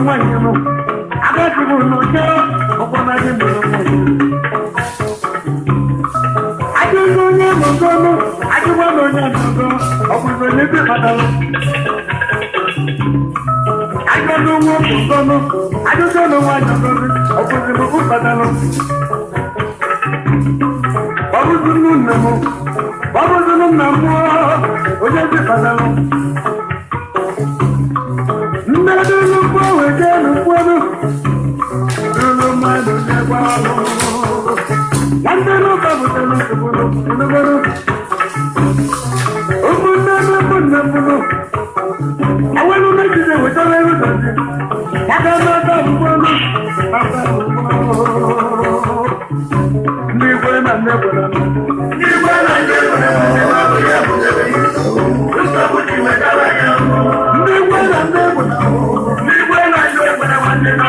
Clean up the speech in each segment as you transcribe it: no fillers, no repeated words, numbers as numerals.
nwanyị nụ agadi m n'oche ọkwa na gị mụrụ nwanyị ajụjụ onye nọgọnụ ajụjụ na onye nọgọ ọ bụrụ na ebe kpatalụ ajụjụ nwa nọgọnụ ajụjụ na nwa nọgọnụ ọ bụrụ na okwu kpatalụ ọ bụrụ na nne m ọ bụrụ na nna m onye dị kpatalụ mmadụ nnukwu wete nnukwu ruru mmadụ na-egbe ọrụ nwanne n'ụka butere nsogbu nnukwu ụmụnne na ụmụnne m awelu mejide wetara erudozi maka mmata akwụkwọ maka ndị igwe na nne gwara ndị igwe na nne gwara ndị igwe na nne gwara ndị igwe na nne gwara nwanne na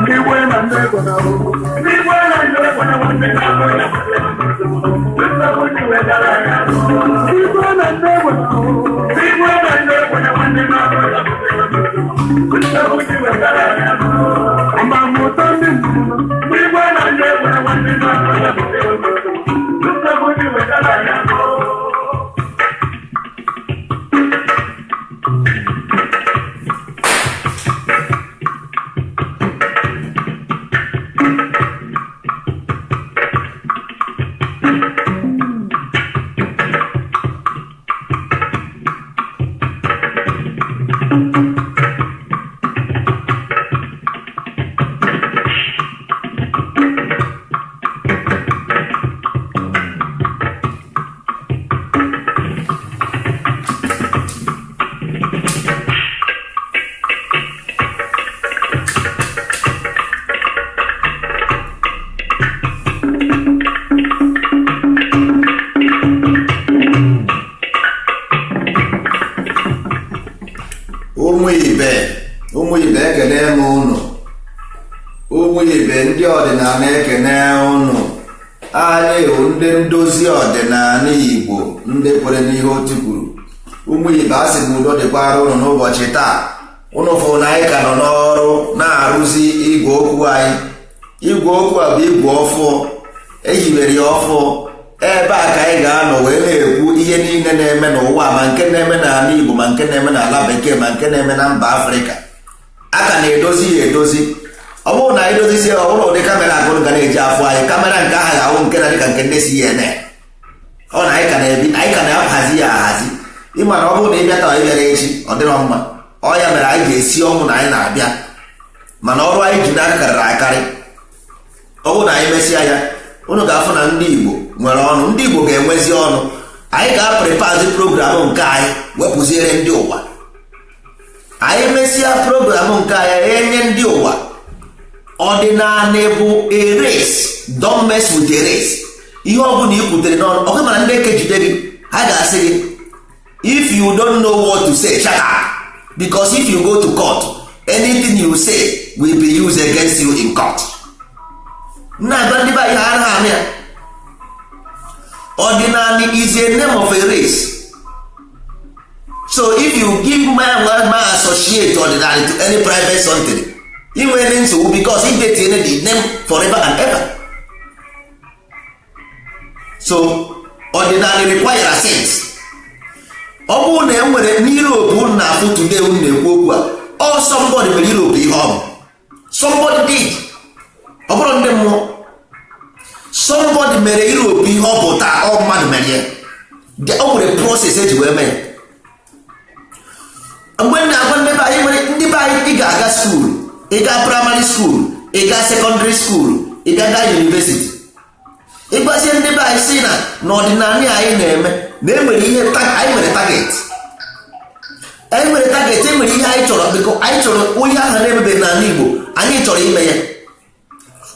ndị igwe na nne gwara ndị igwe na nne gwara nwanne na ndị igwe na nne gwara ndị igwe na nne gwara nwanne na amamụta ndị igwe na nne gwara nwanne na. Ụmụ ibe ekene m ụnụ, ụmụ ibe ndị ọdịnala ekene ụnụ. Anyị bụ ndị ndozi ọdịnala Igbo, ndị kwere n'ihe otu kwuru. Ụmụ ibe, a sị m udo dịkwara ụnụ n'ụbọchị taa. Ụnụ fụrụ na anyị ka nọ n'ọrụ na-arụzi igwe okwu anyị. Igwe okwu a bụ igwe ọfụọ, ehibere ya ọfụọ. Ebe a ka anyị ga-anọ wee na-ekwu ihe niile na-eme n'ụwa, ma nke na-eme n'ala Igbo, ma nke na-eme n'ala Bekee, ma nke na-eme na mba Afrịka. A ka na-edozi ya edozi. Ọ bụrụ na anyị dozizie, ọ bụrụ ụdị camera akụrụ ga na-eji afụ anyị, camera nke ahụ ga-ahụ nke na-adị ka nke ndị CNN. Ọ na anyị ka na-ebi, anyị ka na-ahazi ya ahazi. Ịma na ọ bụrụ na ị bịa taa, ị bịara echi, ọ dịrọ mma. Ọ ya mere anyị ga-esi ọnwụ na anyị na-abịa, mana ọrụ anyị ji n'aka karịrị akarị. Ọ bụrụ na anyị mesịa ya, unu ga-afụ na ndị Igbo nwere ọnụ, ndị Igbo ga-enwezi ọnụ. Anyị ga-aprepazi program nke anyị wepụziere ndị ụwa. Anyị mesịa program nke anyị enye ndị ụwa. Ọdịnala bụ a race, don't mess with a race. Ihe ọ bụla i kwutere n'ọnụ ọkụ, mana ndị eke jide gị, ha ga-asị gị, "If you don't know what to say, shut up," because if you go to court, anything you say will be used against you in court. Na-agwa ndị be anyị, ha anaghị anụ ya. Ọdịnala is a name of a race, so if you give my associate ọdịnala to any private something, ị nwere nsogbu, because ị ga-etinye the name forever and ever. So ọdịnala require sense. Ọ bụrụ na e nwere n'Europe unu na-afụ today, unu na-ekwu okwu a, ọ somebody mere Europe ihe ọ bụ. Somebody did. Ọ bụrụ ndị mmụọ, somebody mere Europe ihe ọ bụ taa. Ọ mmadụ mere ya. O nwere process eji wee mee ya. Mgbe m na-agwa ndị be anyị nwere, ndị be anyị, ị ga-aga school, ị gaa primary school, ị gaa secondary school, ị ga-aga university, ịgbazie ndị be anyị si na n'ọdịnala anyị na-eme na enwere ihe anyị nwere target, anyị nwere target, enwere ihe anyị chọrọ, biko, anyị chọrọ onye ahụ na-emebeghị n'ala Igbo. Anyị chọrọ ime ya.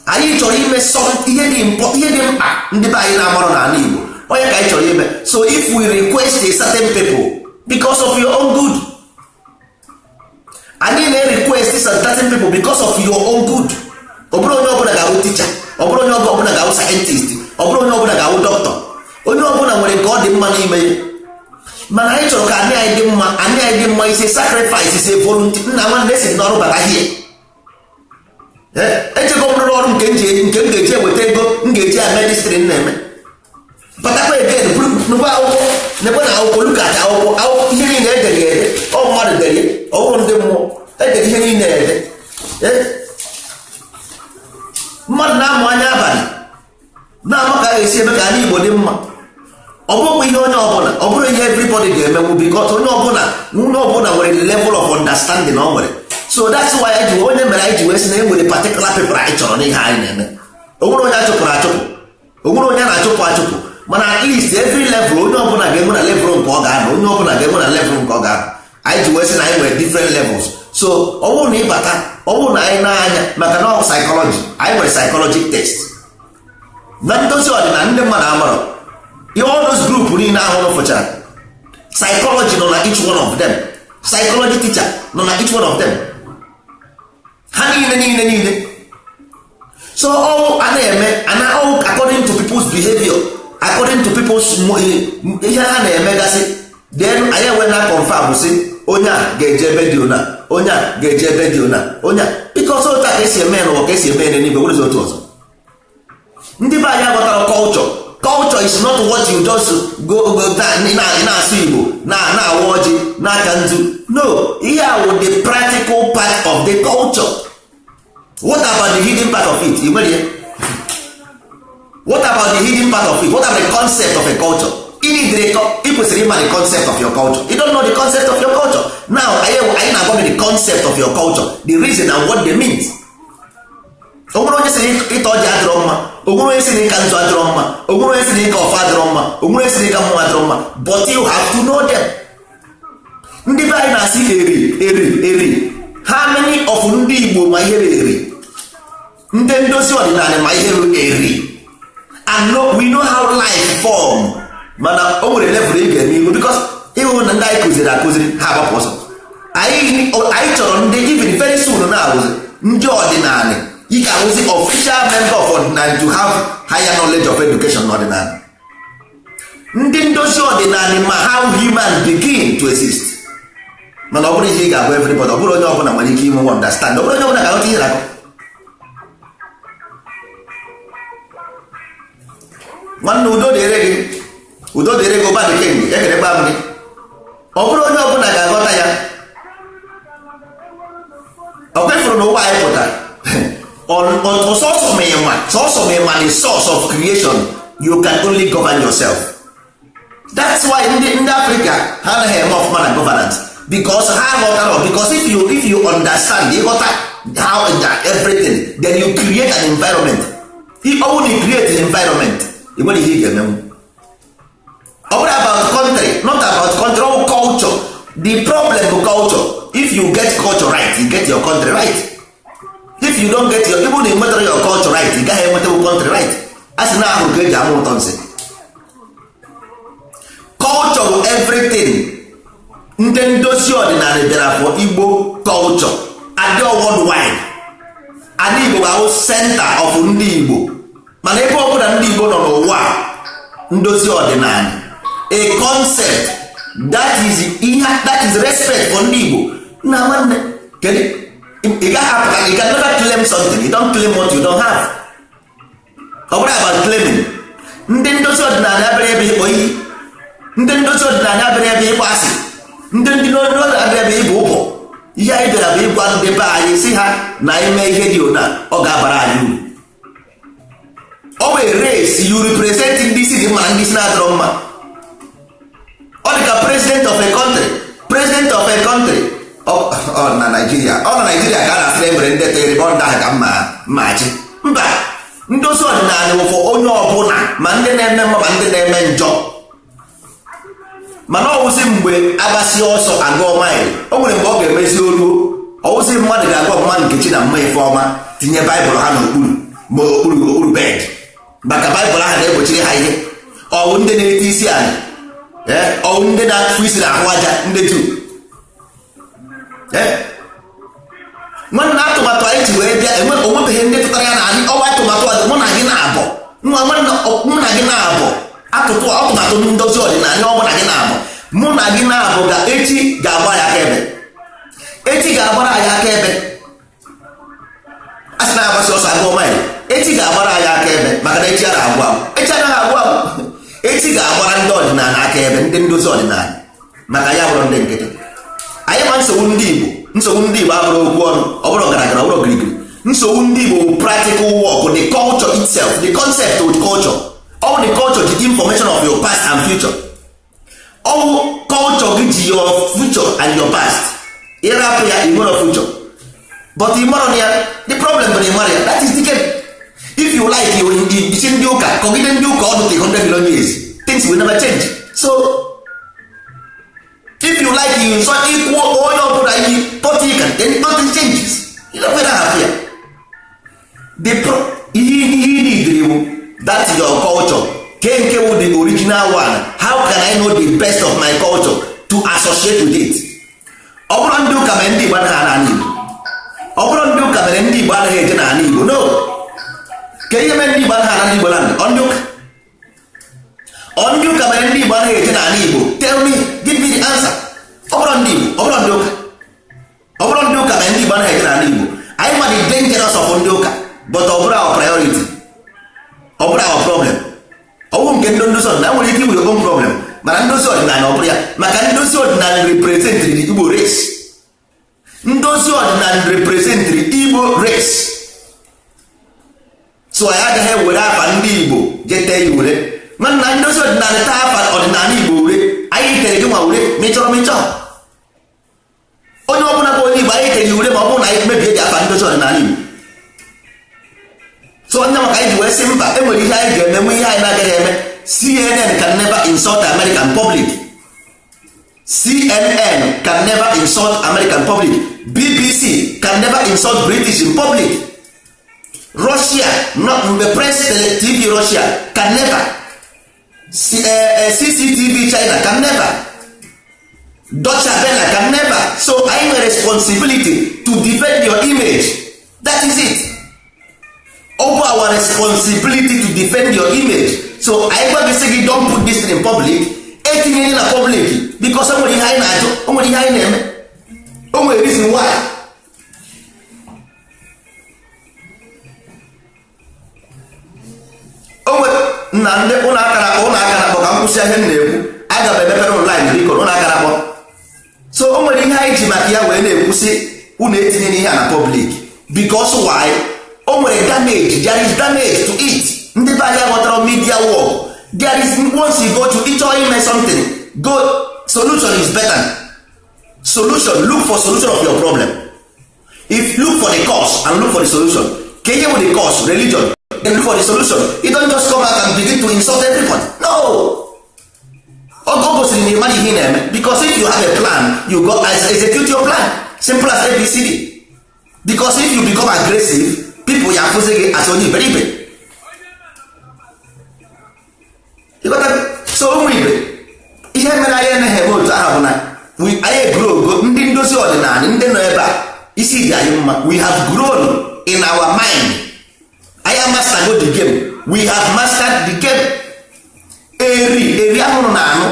Anyị chọrọ ime ihe dị ihe dị mkpa ndị be anyị na-amarụ n'ala Igbo. Onye ka anyị chọrọ ime. So if we request a certain people, because of your own good, anyị na-request certain people because of your own good. Ọ bụrụ onye ọbụla ga-awụ teacher, ọ bụrụ onye ọbụla ga-awụ scientist, ọ bụrụ onye ọbụla ga-awụ dọkịta, onye ọbụla nwere nke ọ dị mma n'ime ya. Mana anyị chọrọ ka anyị anyị dị mma, anyị anyị dị mma ise sacrifice ise volunteer. Nna nwanne esi n'ọrụ bata hie, echego m rụrụ ọrụ nke m ga-eji eweta ego m ga-eji eme distri na-eme batakwa egen nụkwa akwụkwọ nekwe na akwụkwọ lukat akwụkwọ akwụkwọ ihe niile edere ya ede. Ọ mmadụ dere, ọ bụrụ ndị mmụọ edere ihe niile ede. Mmadụ na-amụ anya abalị na-ama ka a ga-esi eme ka ala Igbo dị mma. Ọ bụghị ihe onye ọbụla, ọ bụrụ ihe everybody ga-emenwu, because onye ọbụla nwere level of understanding ọ nwere. So that's why anyị ji onye mere anyị ji wee sị na e nwere particular people anyị chọrọ n'ihe anyị na-eme. O nwere onye achụpụrụ achụpụ, o nwere onye na-achụpụ achụpụ, mana at least every level onye ọbụla ga-enwe na level nke ọ ga-anọ, onye ọbụla ga-enwe na level nke ọ ga-anọ. Anyị ji wee sị na anyị nwere different levels. So ọ bụrụ na ịbata, ọ bụrụ na anyị na-anya maka na ọ psychology, anyị nwere psychology test na ndozi ọdịnala ndị mmadụ amarọ ihe all those group niile ahụ fụchara. Psychology nọ na each one of them, psychology teacher nọ na each one of them, ha niile niile niile. So all a na-eme ana all according to people's behavior, according to people's ihe ha na-emegasị. Then anyị enwe na confirm sị onye a ga-eje ebe dị ona, onye a ga-eje ebe dị ona, onye a, because otu a ka esi eme n'ụwa ka esi eme n'igwe nwere otu ọzọ. Ndị be anyị aghọtara culture. Culture is not what you just go na-asụ Igbo na-awa ọjị n'aka nzu. No, ihe a wụ the practical part of the culture. What about the hidden part of it? What about the hidden part of it? What about the concept of a culture? Ị kwesịrị ịma the concept of your culture. You don't know the concept of your culture. Now anyị na-agwa gị the concept of your culture, the reason and what they means. O nwere onye sịrị ịta ọjị adịrọ mma, o nwere onye sịrị ịka nzu adịrọ mma, o nwere onye sịrị ịka ọfọ adịrọ mma, o nwere onye sịrị ịka mmụọ adịrọ mma, but you have to know them. Ndị be anyị na-asị eri eri eri. How many of ndị Igbo ma ihe bụ eri? Ndị ndozi ọdịnala ma ihe bụ eri. And no, we know how life form. Mana o nwere level ị ga-eme ihu, because ịhụ na ndị anyị kụziri akụziri ha agbapụ ọsọ. Anyị chọrọ ndị even very soon na-awụzi ndị ọdịnala. Ị ga-awụzi official member of ọdịnala to have higher knowledge of education n'ọdịnala. Ndị ndozi ọdịnala ma how human begin to exist. Mana ọ bụrụ ihe ị ga-agwa everybody, ọ bụrụ onye ọbụla nwere ike inwe understand, ọ bụrụ onye ọbụla ga-aghọta ihe na-akọ. Nwanne udo dịrị gị, udo dịrị gị, ụba dị kemgbe ekerekwa m gị. Ọ bụrụ onye ọbụla ga-aghọta ya. Ọ kwefuru na ụwa anyị pụtara sọsọ ma ịma the source of creation, you can only govern yourself. That's why ndị Africa ha anaghị eme ọfụma na governance, because ha ghọtara. Because if you understand, ịghọta how everything, then you create an environment. Ọ bụrụ na you create an environment, ị nwere ihe ị ga-emenwu. Ọ bụrụ about country, not about country, all culture. The problem bụ culture. If you get culture right, you get your country right. If you don't get your, even you nwetara your culture right, ị gaghị enweta country right. A sị na ahụ ka eji ama ụtọ nsị. Culture bụ everything. Ndị ndozi ọdịnala bịara for Igbo culture adị worldwide. Ala Igbo bụ center of ndị Igbo. Mana ebe ọ bụla ndị Igbo nọ n'ụwa, ndozi ọdịnala a concept that is ihe, that is respect for ndị Igbo. Na nwanne, kedu ị gaghị apụta, you can never claim something. You don't claim what you don't have. Ọ bụrụ about claiming. Ndị ndozi ọdịnala abịara ebe ịkpọ iyi, ndị ndozi ọdịnala abịara ebe ịkpọ asị, ndị ndozi ọdịnala abịara ebe ịbụ ụbọ. Ihe anyị bịara bụ ịgwa ndị be anyị si ha na ime ihe dị ona ọ ga-abara anyị uru. Ọ bụ race you represent ndị isi dị mma na ndị isi na-adịrọ mma. Ọ dị ka president of a country, president of a country ọ na Nigeria, ọ na Nigeria ka a na-asịrị nwere ndị tere bọndụ ahụ ka mma achị. Mba, ndozi ọdịnala wụfọ onye ọbụla, ma ndị na-eme mma ma ndị na-eme njọ. Mana ọwụzi mgbe agbasi ọsọ agụọ maịlị, o nwere mgbe ọ ga-emezi olu. Ọwụzi mmadụ ga-agwa mma Nkechi na mma Ifeọma tinye baịbụl ha n'okpuru ma okpuru bed, maka baịbụl ahụ na-egbochiri ha ihe. Ọwụ ndị na-ete isi ala, ọwụ ndị na-afụ isi n'ahụ aja, ndị Juu. Nwanne, atụmatụ anyị ji wee bịa, onwebeghị ndị tụtara ya na anyị. Ọwa atụmatụ mụ na gị na-abọ, mụ na gị na-abọ atụmatụ ndozi ọdịnala ọ mụ na gị na-abọ. Mụ na gị na-abụ ga echi ga-agba ya akaebe, echi ga-agbara anyị akaebe. A sị na-agbasi ọsọ agụọ maịlị, echi ga-agbara anyị akaebe, maka na echi anaghị agwụ agwụ, echi anaghị agwụ agwụ. Echi ga-agbara ndị ọdịnala akaebe, ndị ndozi ọdịnala, maka ya bụrụ ndị nkịtị. Anyị ma nsogbu ndị Igbo. Nsogbu ndị Igbo abụrụ okwu ọnụ, ọ bụrụ gara ọ bụrụ girigiri. Nsogbu ndị Igbo bụ practical work, the culture itself, the concept of culture. All the culture, the information of your past and future. All culture gị ji your future and your past. Ịrapụ ya, ịnwere future, but ị mara ya. The problem bụ na ị mara ya. That is the game. If you like, you isi ndị ụka kọgide ndị ụka ọdụ 100 million years, things will never change. So if you like, you nsọ ịkwụ onye ọbụla iyi pọtika, then nothing changes. You don't have ya. The pro ihe ihe need bụ that your culture ke nke wụ the original one. How can I know the best of my culture to associate with it? Ọ bụrụ ndị ụka mere ndị Igbo anaghị ana Igbo, ọ bụrụ ndị ụka mere ndị Igbo anaghị eje n'ala Igbo, no. Ka ihe mere ndị Igbo anaghị ana Igbo land, ọ ndị ụka? Ọ ndị ụka mere ndị Igbo anaghị eje n'ala Igbo? Tell me, give me the answer. Ọ bụrụ ndị Igbo, ọ bụrụ ndị ụka, ọ bụrụ ndị ụka mere ndị Igbo anaghị eje n'ala Igbo. Anyị ma the dangerous of ndị ụka, but ọ bụrụ our priority, ọ bụrụ our problem. Ọ bụrụ nke ndị ndozi ọdịnala nwere ike iwere own problem, mana ndozi ọdịnala ọ bụrụ ya, maka ndozi ọdịnala represent the Igbo race. Ndozi ọdịnala represent the Igbo race, so anyị agaghị ewere afa ndị Igbo jete ya ure. Mana ndozi ọdịnala taa afa ọdịnala Igbo ure, anyị tere gị nwa ure. Ma ị chọrọ ma ị chọọ, onye ọbụla bụ onye Igbo, anyị tere ya ure, ma ọ bụrụ na anyị mebie dị afa ndozi ọdịnala Igbo. So onye maka anyị ji wee sị mba, e nwere ihe anyị ga-eme, nwe ihe anyị na-agaghị eme. CNN can never insult American public. CNN can never insult American public. BBC can never insult British in public. Russia, not the press TV, Russia can never. CCTV China can never. Deutsche Welle can never. So I have a responsibility to defend your image. That is it. Ọ bụ our responsibility to defend your image. So anyị gwa gị sị gị, "Don't put this thing in public," etinye na public, because o nwere ihe anyị na-ajụ, o nwere ihe anyị na-eme, o nwere reason why. O nwere nna ndị ụlọ akara akpọ, ụlọ akara akpọ, ka m kwụsị ihe m na-ekwu. Aga m emepere online, biko, ụlọ akara akpọ. So o nwere ihe anyị ji maka ya wee na-ekwusị unu etinye n'ihe a na public, because why? O nwere damage. There is damage to it. Ndị be anyị ghọtara media work. There is, once you go to ịchọ ime something, go solution is better. Solution, look for solution of your problem. If look for the cause and look for the solution. Ka ihe bụ the cause? Religion. Then look for the solution. You don't just come out and begin to insult everybody, no. Ogo gosiri na ịmara ihe ị na-eme, because if you have a plan, you go as execute your plan. Simple as ABCD. Because if you become aggressive, people ya afụzi gị as onye iberibe. Ịghọtago? So ụmụ ibe, ihe mere anyị anaghị eme otu ahụ bụ na anyị grow. Ndị ndozi ọdịnala, ndị nọ ebe a, isi dị anyị mma. We have grown in our mind. Anyị master go the game. We have mastered the game. Eri eri ahụrụ na anụ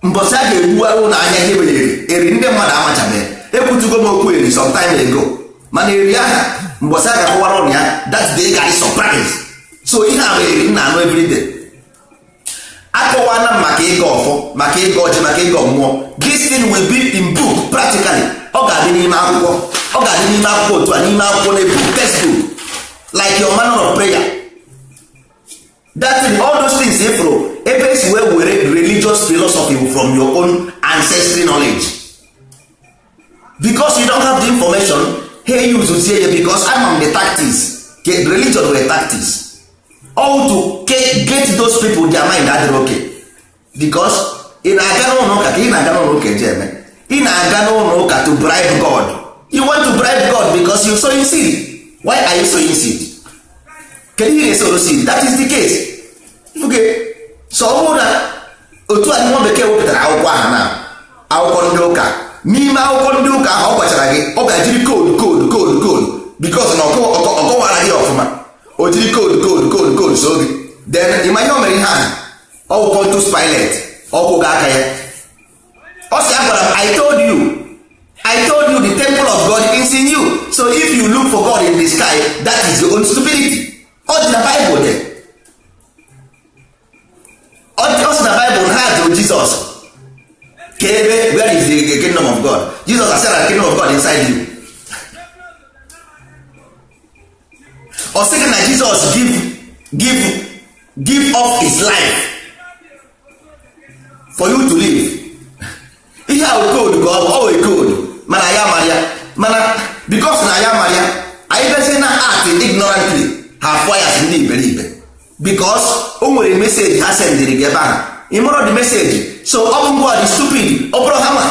mbọsị a ga-egbuwara ụlọ anya ihe bụ eri eri. Ndị mmadụ amachabeghị. Ekwutugo m okwu eri some time ago, mana eri aha mbọsị a ga-akọwara ụlọ ya, that day ga surprise. So ihe a bụ eri m na-anụ everyday. Akọwana m maka ịga ọfọ, maka ịga ọjị, maka ịga mmụọ. This thing will be in book practically. Ọ ga-adị n'ime akwụkwọ, ọ ga-adị n'ime akwụkwọ otu a, n'ime akwụkwọ na book, textbook, like your manner of prayer. That thing, all those things ifro ebe esi wee were religious philosophy from your own ancestry knowledge, because you don't have the information. Hey, use zie ya, because I'm on the tactics. Religion were tactics all to get those people, their mind adịrị okay, because ị na-aga n'ụlọ ụka ka ị na-aga n'ụlọ ụka eje eme. Ị na-aga n'ụlọ ụka to bribe God. You want to bribe God because you sowing seed. Why are you sowing seed? Kedu ihe na-esoro seed? That is the case. Okay, so ọ bụrụ na otu a nwa bekee wepụtara akwụkwọ ahụ na akwụkwọ ndị ụka, n'ime akwụkwọ ndị ụka ahụ ọ gwachara gị, ọ ga-jiri code, code, code, code, because na ọ kọwara gị ọfụma. O jiri code, code, code, code. So gị then ịma ihe o mere ihe ahụ? Ọ bụ Pontius Pilate ọkwụ gị aka ya. Ọ sị agwara m, I told you, I told you the temple of God is in you. So if you look for God in the sky, that is your own stupidity. Ọ dị na Bible there. Ọ sị na Bible ha jụrụ Jizọs ka ebe, where is the kingdom of God? Jesus said the kingdom of God inside you. Ọ sị gị na Jesus give up his life for you to live. Ihe a code ka ọ bụ, ọ wee code, mana ya mara ya, mana because na ya mara ya, anyị bezi na act ignorantly, ha afọ ya si ndị iberibe, because o nwere meseji ha sendịrị gị ebe ahụ, ị mụrụ the message. So ọ bụ ngwa dị stupid, ọ bụrụ ha nwa,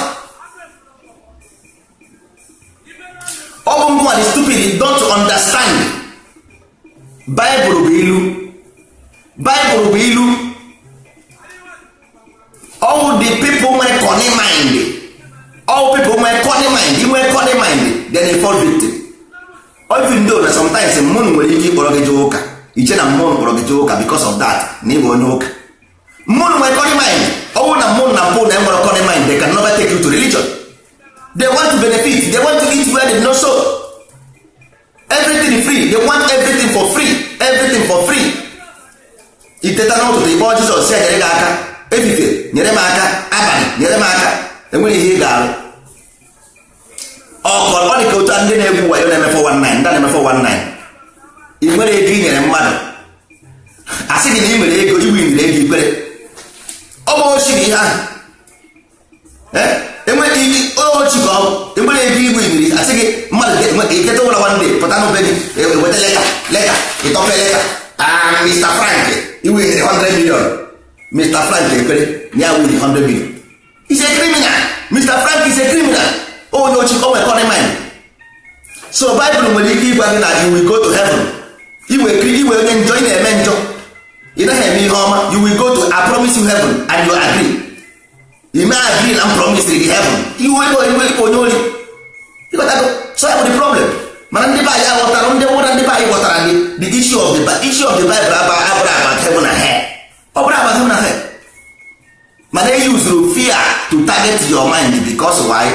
ọ bụ ngwa dị stupid, don't understand. Bible bụ ilu, Bible bụ ilu. All the people nwere cunning mind, all people nwere cunning mind, ị nwere cunning mind, then you fall victim. Even though na sometimes mmụọ nwere ike ịkpọrọ gị jee ụka, iche na mmụọ kpọrọ gị jee ụka because of that na ịbụ onye ụka. Mmụọ nwere cunning mind. Ọ bụrụ na mmụọ na mpụ na enwere cunning mind, they can never take you to religion. They want to benefit, they want to eat where they no sow. Everything free, they want everything for free, everything for free. Iteta n'ụtụtụ ịkpọọ Jizọs si enyere gị aka, efifie nyere m aka, abalị nyere m aka, enweghị ihe ị ga-arụ. Ọ dị ka otu ndị na-egwu wayo na-eme 419, ndị na-eme 419. Ị nwere ego i nyere mmadụ, asị gị na ị nwere ego, iwinere ego ikwere, ọ bụ ochi gị ihe ahụ. Enweghị ochi ka ọ enwere ego igwe iniri, asị gị mmadụ iketa ụlọ nwanne pụta n'obe gị eweta leta leta ịtọpe leta, Mr. Frank iwinere 100 million. Mr. Frank ekwere na ya win 100 million. He's a criminal. Mr. Frank is a criminal. Onye ochi o nwere cunning mind. So Bible nwere ike ịgwa gị na you will go to heaven. Iwe onye njọ, ị na-eme njọ, ị naghị eme ihe ọma, you will go to, I promise you heaven, and you agree. You may agree na promise gị heaven. Iwe onye ori. Ịghọtago? So ya bụ the problem. Mana ndị be anyị aghọtara, ndị nwụra ndị be anyị ghọtara gị the issue of the issue of the Bible abụrụ about heaven and hell. Ọ bụrụ about heaven and hell. Mana e usuru fear to target your mind, because why?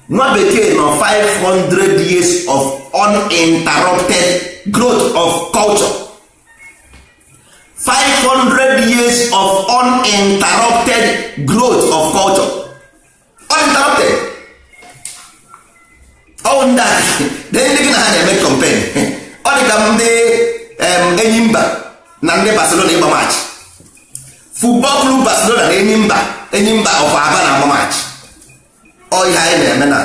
Nwa bekee nọ 500 years of uninterrupted growth of culture. 500 years of uninterrupted growth of culture. Uninterrupted. Ọ ndị ndị gị na ha na-eme campaign. Ọ dị ka ndị Enyimba na ndị Barcelona ịgba match. Football club Barcelona na Enyimba, Enyimba of Aba na agba match. Ọ ihe anyị na-eme na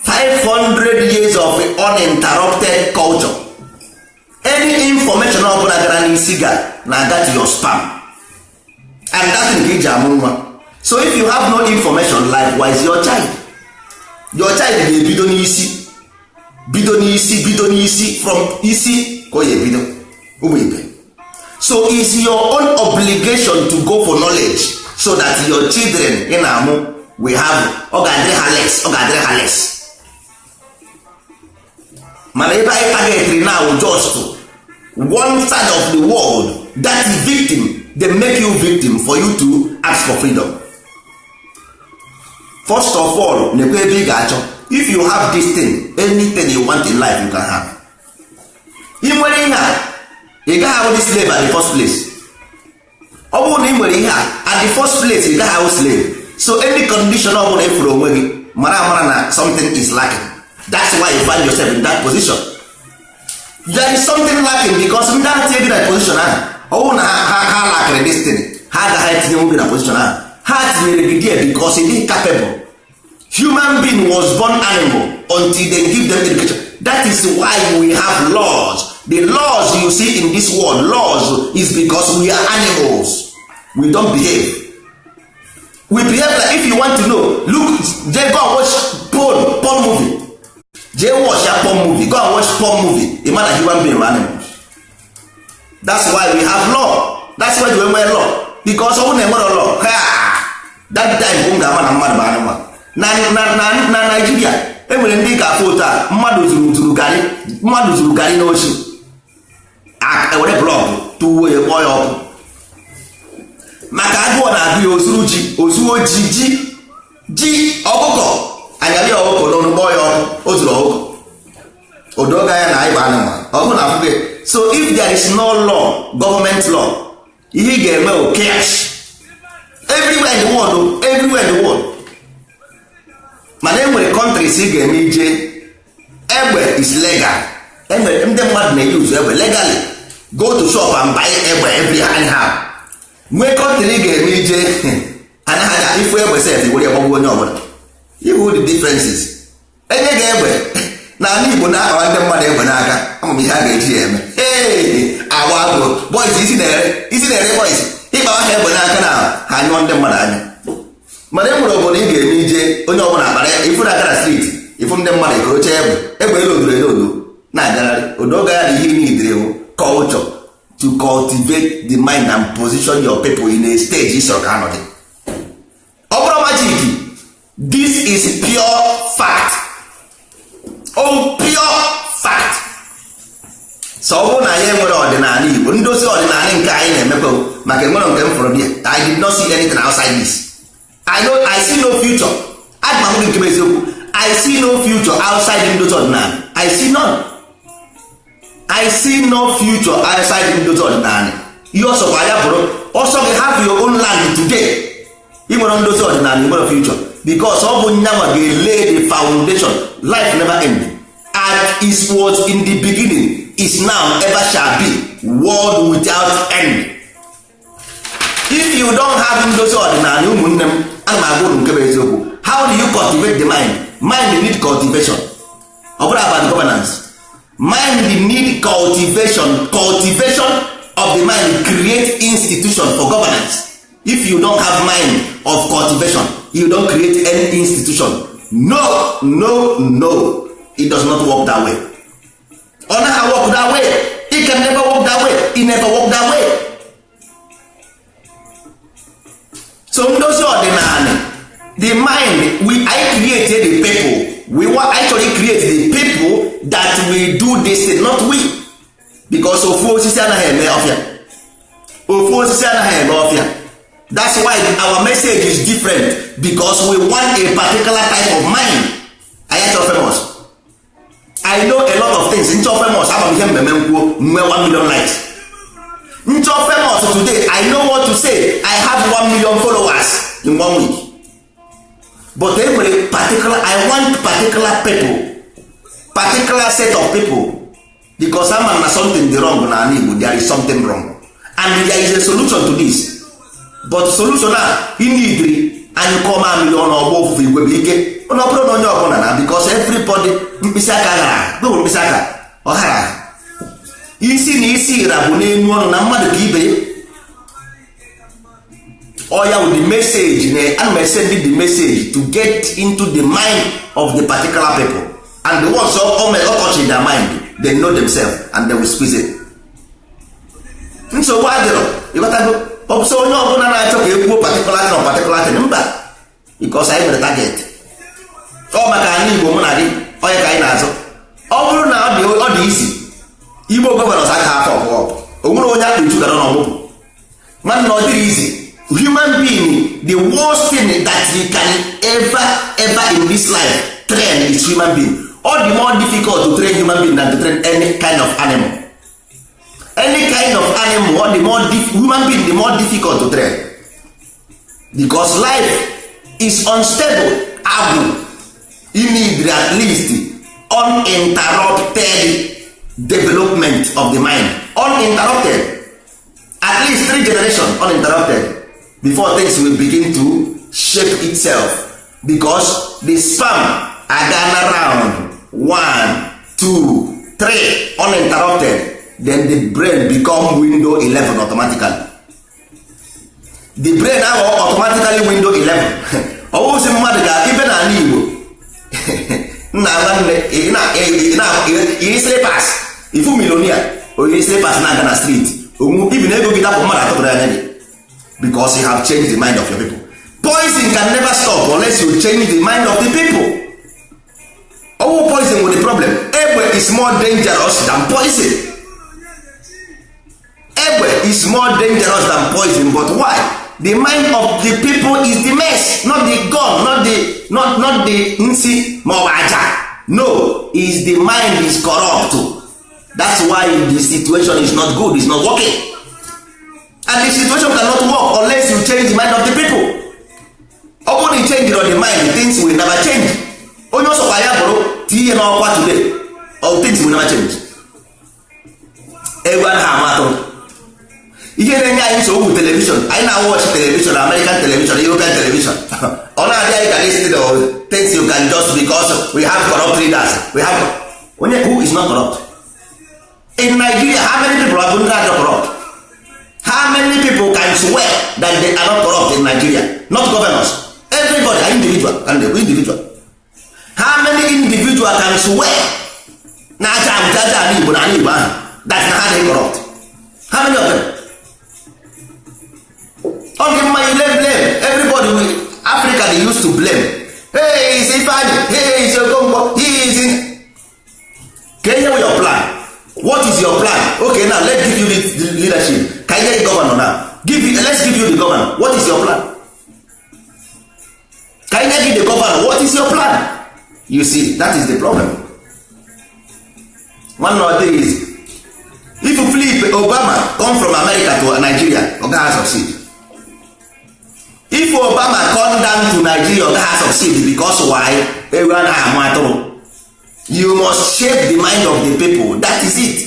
500 years of uninterrupted culture. Any information ọ bụla gara n'isi ga na-aga to your spam, and that thing ka iji amụ nwa. So if you have no information, likewise your child, your child ga-ebido n'isi, bido n'isi, bido n'isi, from isi ka ọ ya ebido ụmụ ibe. So it's your own obligation to go for knowledge so that your children ị na-amụ we have, ọ ga-adịrị ha less, ọ ga-adịrị ha less. Mana ebe anyị targetịrị now just one side of the world, that is victim, they make you victim for you to ask for freedom. First of all, nekwe ebe ị ga-achọ. If you have this thing, anything you want in life you can have. Ị nwere ihe a, ị gaghị ahụ the slave at the first place. Ọ bụrụ na ị nwere ihe a at the first place, ị gaghị ahụ slave. So any condition ọ bụla ịfụrụ onwe gị, mara amara na something is lacking. That's why you find yourself in that position. There is something lacking, because ndị ahụ tinye gị na position ahụ, ọ bụrụ na ha lakịrị this thing, ha agaghị etinye gị na position ahụ. Ha tinyere gị there because you dey capable. Human being was born animal until they give them education. That is why we have laws. The laws you see in this world, laws is because we are animals. We don't behave. We behave like, if you want to know, look, they go and watch porn movie. Jee watch ya porn movie. Go and watch porn movie. A man and human being are animals. That's why we have law. That's why we nwere law. Because ọ bụrụ na enwere law, that time m ga-ama na mmadụ bụ anụmanụ. Na Nigeria enwere ndị ga-afụ otu a, mmadụ zuru garị, mmadụ zuru garị n'ochi, ewere blọkụ tụwuo ya kpọọ ya ọkụ, maka agụọ na-agụ ya, ozuru ji, ozuo ji ji Ji ọkụkọ anyarị ọkụkọ n'ọnụ, gbọọ ya ọkụ, o zuru ọkụkọ odoga ya na anyị bụ anụmanụ ọkụ na afụgo. So if there is no law, government law, ihe ị ga-eme bụ cash everywhere in the world, everywhere in the world. Mana e nwere countries ị ga-eme ije, egbe is legal. Enwere ndị mmadụ na-use egbe legally, go to shop and buy egbe every anyhow. Nwee country ị ga-eme ije, anaghị ifu egbe sef were gbagbuo onye ọbụla. Ihu the differences, enye gị egbe n'ala Igbo na-akpawa ndị mmadụ egbe n'aka, ama m ihe a ga-eji ya eme. Ee, agba agụ boys, isi na-ere, isi na-ere boys, ịkpawa ha egbe n'aka na ha anyụọ ndị mmadụ anya. Mana e nwere obodo ị ga-eme ije, onye ọbụla akpara ya ifu na-aga na street, ifu ndị mmadụ ekorocha egbe, egbe eloduru elodo na-agagharị. Odoga ya na ihe niile bụ culture, to cultivate the mind and position your people in a stage ịsọrọ ka anọdị. Ọ bụrụ magic, this is pure fact, oh, pure fact. So ọ bụrụ na anyị enwere ọdịnala Igbo, ndozi ọdịnala nke anyị na-emekwa, maka enwere nke m fụrụ dị, I did not see anything outside this. I know I see no future. Aga m gị nke bụ eziokwu, I see no future outside ndozi ọdịnala. I see none. I see no future outside ndozi ọdịnala. Ihe ọsọ kwa ya bụrụ ọsọ gị, have your own land today. Ị nwere ndozi ọdịnala, ị nwere future, because ọ bụ nyanwa ga-lay the foundation. Life never end. As is was in the beginning, is now, ever shall be, world without end. If you don't have ndozi ọdịnala, ụmụnne m, ana m agwa unu nke bụ eziokwu. How do you cultivate the mind? Mind need cultivation. Ọ bụrụ about governance, mind need cultivation. Cultivation of the mind create institution for governance. If you don't have mind of cultivation, you don't create any institution. No, no, no, it does not work that way. Ọ naghị work that way. It can never work that way. It never work that way. So ndozi ọdịnala, the mind, we I create the people. We want actually create the people that will do this thing, not we, because ofu osisi anaghị eme ọfịa, ofu osisi anaghị eme ọfịa. That's why our message is different, because we want a particular type of mind. Anyị achọ famous. I know a lot of things. Nchọ famous, ama m ihe mmemme nkwuo nwe 1 million likes. Nchọ famous today, I know what to say. I have 1 million followers in one week. But e nwere particular, I want particular people, particular set of people, because ama na something dị wrong na ala Igbo. There is something wrong and there is a solution to this. But solution a inidiri anyị kọọ mamịrị ọnụ ọgba ofufe igwe bụ ike ọ bụrụ na onye ọbụla na, because everybody mkpịsị aka ghara gbewere mkpịsị aka ọ ghara isi na isi ịra bụ n'elu ọnụ na mmadụ ka ibe ya. Ọ ya the message na ana m send the message to get into the mind of the particular people, and the ones ọ touch their mind, they know themselves and they will squeeze it. Nsogbu adịrọ, ịghọtago? Ọbụsọ onye ọbụla na-achọ ka e kwuo particular thing or particular thing, mba, because anyị nwere target. Ọ maka anyị Igbo, mụ na gị, onye ka anyị na-azụ. Ọ bụrụ na ọ dị isi Igbo governors aka afọ ọpụọ, o nwere onye akpa ichu gara n'ọmụpụ nwanne, ọ dịrị izi. Human being, the worst thing that you can ever ever in this life train is human being. Ọ dị more difficult to train human being than to train any kind of animal. Any kind of animal, ọ dị more human being the more difficult to train, because life is unstable. Agwụ, you need at least uninterrupted development of the mind, uninterrupted, at least three generations uninterrupted before things will begin to shape itself, because the sperm agana round 1 2 3 uninterrupted, then the brain become window 11 automatically. The brain ahụ automatically window 11. Ọwụzi mmadụ ga ibe n'ala Igbo nna nwanne yiri slippers, ifu milonia oyiri slippers na-aga na street, onwu ibi na ego gị dapụ mmadụ atụtụrụ anya gị, because you have changed the mind of your people. Poison can never stop unless you change the mind of the people. Ọwụ poison with the problem. Egbe is more dangerous than poison. Egbe is more dangerous than poison. But why? The mind of the people is the mess, not the gun, not the not the nsi ma ọ bụ aja. No, is the mind is corrupt. That's why the situation is not good, is not working. And the situation cannot work unless you change the mind of the people. Ọ bụrụ na you change the mind, things will never change. Onye ọsọkwa ya bụrụ tinye n'ọkwa today, all things will never change. Egwu anaghị ama atụrụ. Ihe na-enye anyị nsogbu bụ television. Anyị na-watch television, American television, European television. Ọ na-adị anyị ka this things you can just, because we have corrupt leaders. We have onye who is not corrupt in Nigeria. How many people are ndị are corrupt? How many people can swear that they are not corrupt in Nigeria? Not governors, everybody are individual and they individual. How many individual can swear na aja aja aja ala Igbo na ala Igbo ahụ that na ha dị corrupt? How many of them? Ọ dị mma, you blame, blame everybody. We Africa, they used to blame. Hey, is Ifeanyi. Hey, is Okonkwo. He is in ka ihe. Your plan, what is your plan? Okay, now let's give you the leadership. Ka ihe governor now, give you, let's give you the governor. What is your plan? Ka ihe give the governor, what is your plan? You see, that is the problem. One of days, if you flip Obama come from America to Nigeria, ọ gaghị succeed. If Obama come down to Nigeria, ọ gaghị succeed. Because why? Ewu anaghị amụ atụrụ. You must shape the mind of the people. That is it.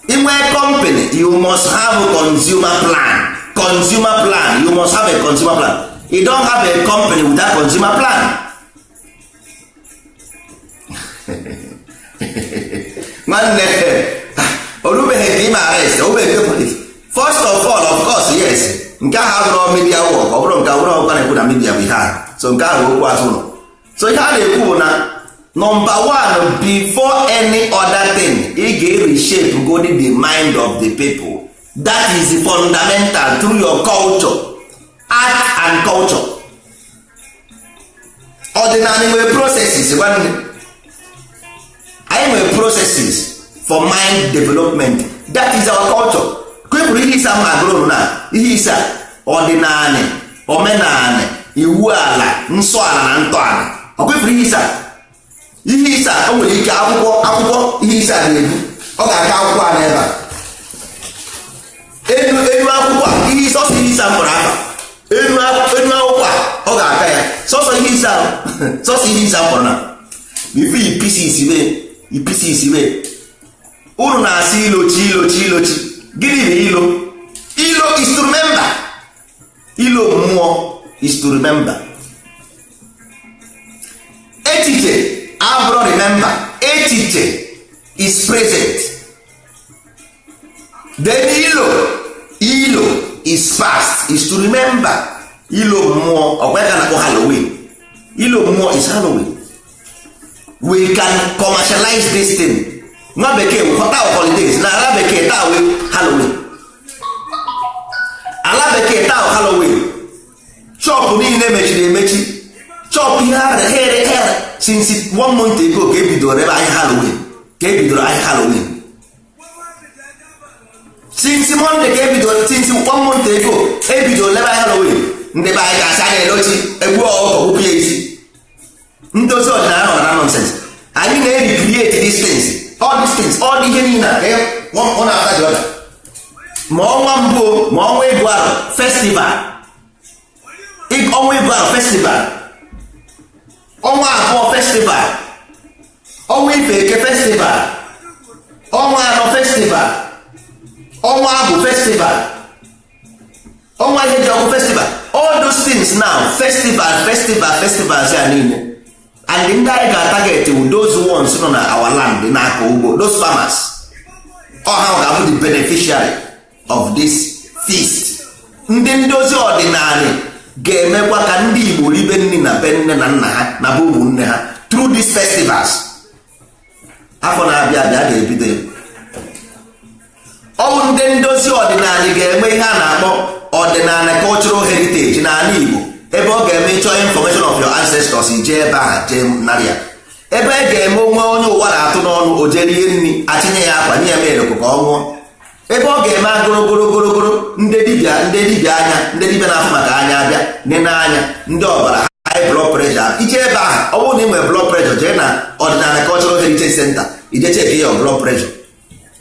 Inwe company, you must have a consumer plan. Consumer plan, you must have a consumer plan. You don't have a company without consumer plan. Nwanne, orubeghị ka ime arrest, orubeghị nke police. First of all, of course, yes, nke ahụ abụrụ media work. Ọ bụrụ nke abụrụ ọkwa na-ekwu na media bụ ihe ahụ. So nke ahụ okwu azụ ụlọ. So ihe a na-ekwu bụ na number one, before any other thing, ị ga-reshape go the mind of the people. That is fundamental, through your culture, art and culture. Ọdịnala nwere processes. Nwanne, anyị nwere processes for mind development. That is our culture. Kwepụrụ ihe ise ma agụrụ na ihe ise: ọdịnala, omenala, iwu ala, nsọ ala na ntọala. Ọ kwepụrụ ihe ise, ihe ise o nwere ike akwụkwọ akwụkwọ ihe ise a na-ebu, ọ ga-aka akwụkwọ a n'ebe a, elu elu akwụkwọ a. Ihe ise, ọsọ ihe ise a mkpọrọ afa elu elu akwụkwọ a, ọ ga-aka ya sọsọ ihe ise ahụ, sọsọ ihe ise a mkpọrọ na before ipisi isibe ipisi isibe. Unu na-asị ilochi, ilochi, ilochi. Gịnị bụ ilo? Ilo is to remember. Ilo mmụọ is to remember. Echiche abụrụ remember. Echiche is present. Then ilo, ilo is past, is to remember. Ilo mmụọ ọkwa ka na-akpọ Halloween. Ilo mmụọ is Halloween. We can commercialize this thing. Nwa bekee taa holidays na ala bekee taa wee Halloween. Ala bekee taa Halloween. Shop niile mechiri emechi. Shop ihe here here since one month ago ka ebidoro ebe ahịa Halloween, ka ebidoro ahịa Halloween. Since Monday ka ebidoro, since one month ago ebidoro ebe ahịa Halloween. Ndị be anyị ga-asị a na-elochi egbu ọkụkọ, gbupụ ya isi. Ndozi ọdịnala nọ na nonsense. Anyị na-recreate these things, all these things, all ihe niile one after the other. Ma ọnwa mbụ, ma ọnwa ịgụ arọ festival, ọnwa ịgụ arọ festival, ọnwa abụọ festival, ọnwa ife eke festival, ọnwa anọ festival, ọnwa abụ festival, ọnwa ihe ji ọkụ festival. All those things now, festival, festival, festivals ya niile. And ndị anyị ga-target wu those ones nọ na our land na-akọ ugbo, those farmers. Ọ ha ga-abụ the beneficiary of this feast. Ndị ndozi ọdịnala ga-emekwa ka ndị Igbo ribe nri na be nne na nna ha na be ụmụnne ha through these festivals. Afọ na-abịa abịa a ga-ebido ya. Ọ bụ ndị ndozi ọdịnala ga-eme ihe a na-akpọ ọdịnala cultural heritage n'ala Igbo, ebe ọ ga-eme ịchọ information of your ancestors, jee ebe ahụ, jee narị ya. Ebe e ga-eme onwe onye ụwa na-atụ n'ọnụ, o jee rie nri, achịnye ya akwa, nye ya milk ka ọ ṅụọ. Ebe ọ ga-eme agụrụgorogorogoro, ndị dibịa, ndị dibịa anya, ndị dibịa na-afụ maka anya abịa. nene anya ndị ọbara high blood pressure. Ije ebe ahụ, ọ bụrụ na ị nwere blood pressure, jee na Ọdịnala Cultural Heritage Center, ije check ya blood pressure.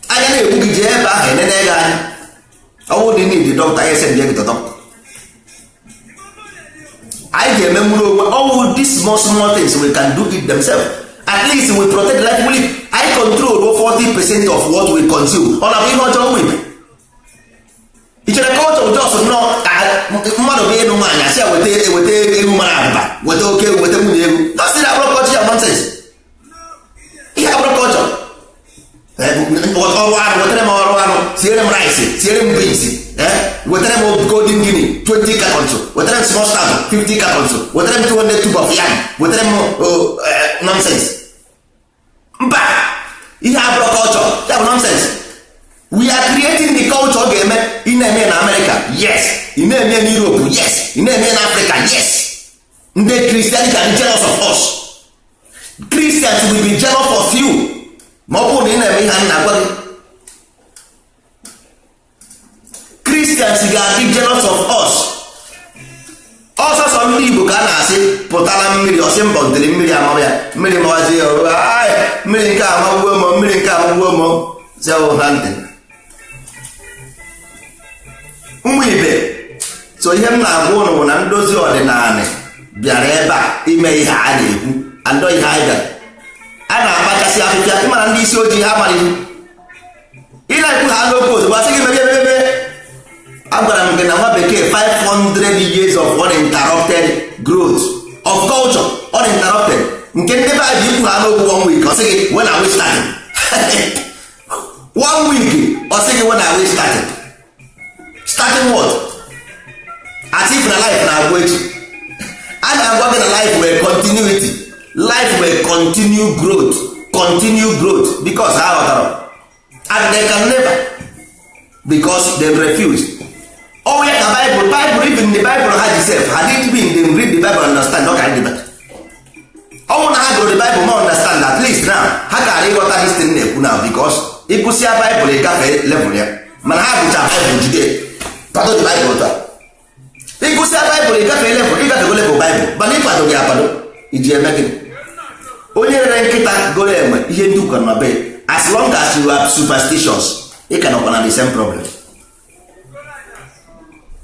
Anya na-egbu gị, jee ebe ahụ enene gị anya. Ọ bụrụ na ị need dọkịta, ya send gị dọkịta. Anyị ga-eme nwere onwe ọwụ. These small small things, we can do it themselves. At least we protect the life we live. Anyị control 40% of what we consume. Ọ na-abụ ihe ọjọọ nwe ị chere culture just nọ mmadụ bụ ịnụ nwaanyị, asị ya weta, eweta ewu mara abụba, weta oke ewu, weta nwunye ewu. That's it. Abụrụ culture ya nonsense. Ihe abụrụ culture ọrụ anụ. Wetara m ọrụ anụ, siere m rice, siere m beans, wetara m Golden Guinea 20 cartons, wetara m small stout 50 cartons, wetara m 200 tube of yam, wetara m nonsense. Mba, ihe abụrụ culture, ya bụ nonsense. We are creating the culture. Ọ ga-eme ị na-eme na America, yes. Ị na-eme na Europe, yes. Ị na-eme na Africa, yes. Ndị Christian can be jealous of us. Christians will be jealous of you ma ọ bụrụ na ị na-eme ihe a na-agwa gị. Christians ga-adị jealous of us. Ọsọsọ ndị Igbo ka a na-asị pụtara mmiri, ọsị mbọ ntịrị mmiri amara ya, mmiri mawazi ya, mmiri nke amagbuo m, mmiri nke amagbuo m ha ntị. Ụmụ ibe, so ihe m na-agwa ụnụ bụ na ndozi ọdịnala bịara ebe a ime ihe a na-ekwu andọ ihe anyị bịara. A na-akpachasị afịfịa. Ịmara ndị isi ojii, ha mara ihe ị na-ekwu ha n'okwu, ozugbo asị gị mebe emebe. Agwara m gị na nwa bekee, 500 years of uninterrupted growth of culture, uninterrupted. Nke ndị be anyị ikwu ha n'okwu one week, ọ sị gị, "When are we starting?" One week, ọ sị gị, "When are we starting?" Starting what? As if na life na-agwụ echi. A na-agwa gị na life wee continuity, life will continue growth, continue growth, because ha ghọtara and they can never, because they refuse. Oh ya ka Bible, Bible, even the Bible ha ji sef, had it been them read the Bible, understand, ọ ka dị better. Ọ bụrụ na ha gụrụ the Bible ma understand, at least now ha kara ịghọta this thing na-ekwu now, because ịgụsịa Bible, ịgafe level ya. Mana ha gụcha Bible, jide kwado the Bible otu a. Ịgụsịa Bible, ịgafe level, ịgafego level Bible, mana ịkwado gị akwado iji eme gịnị? Onye rere nkịta goro enwe, ihe ndị ụka nọ be. As long as you are superstitious, ị ka nọkwa na the same problem,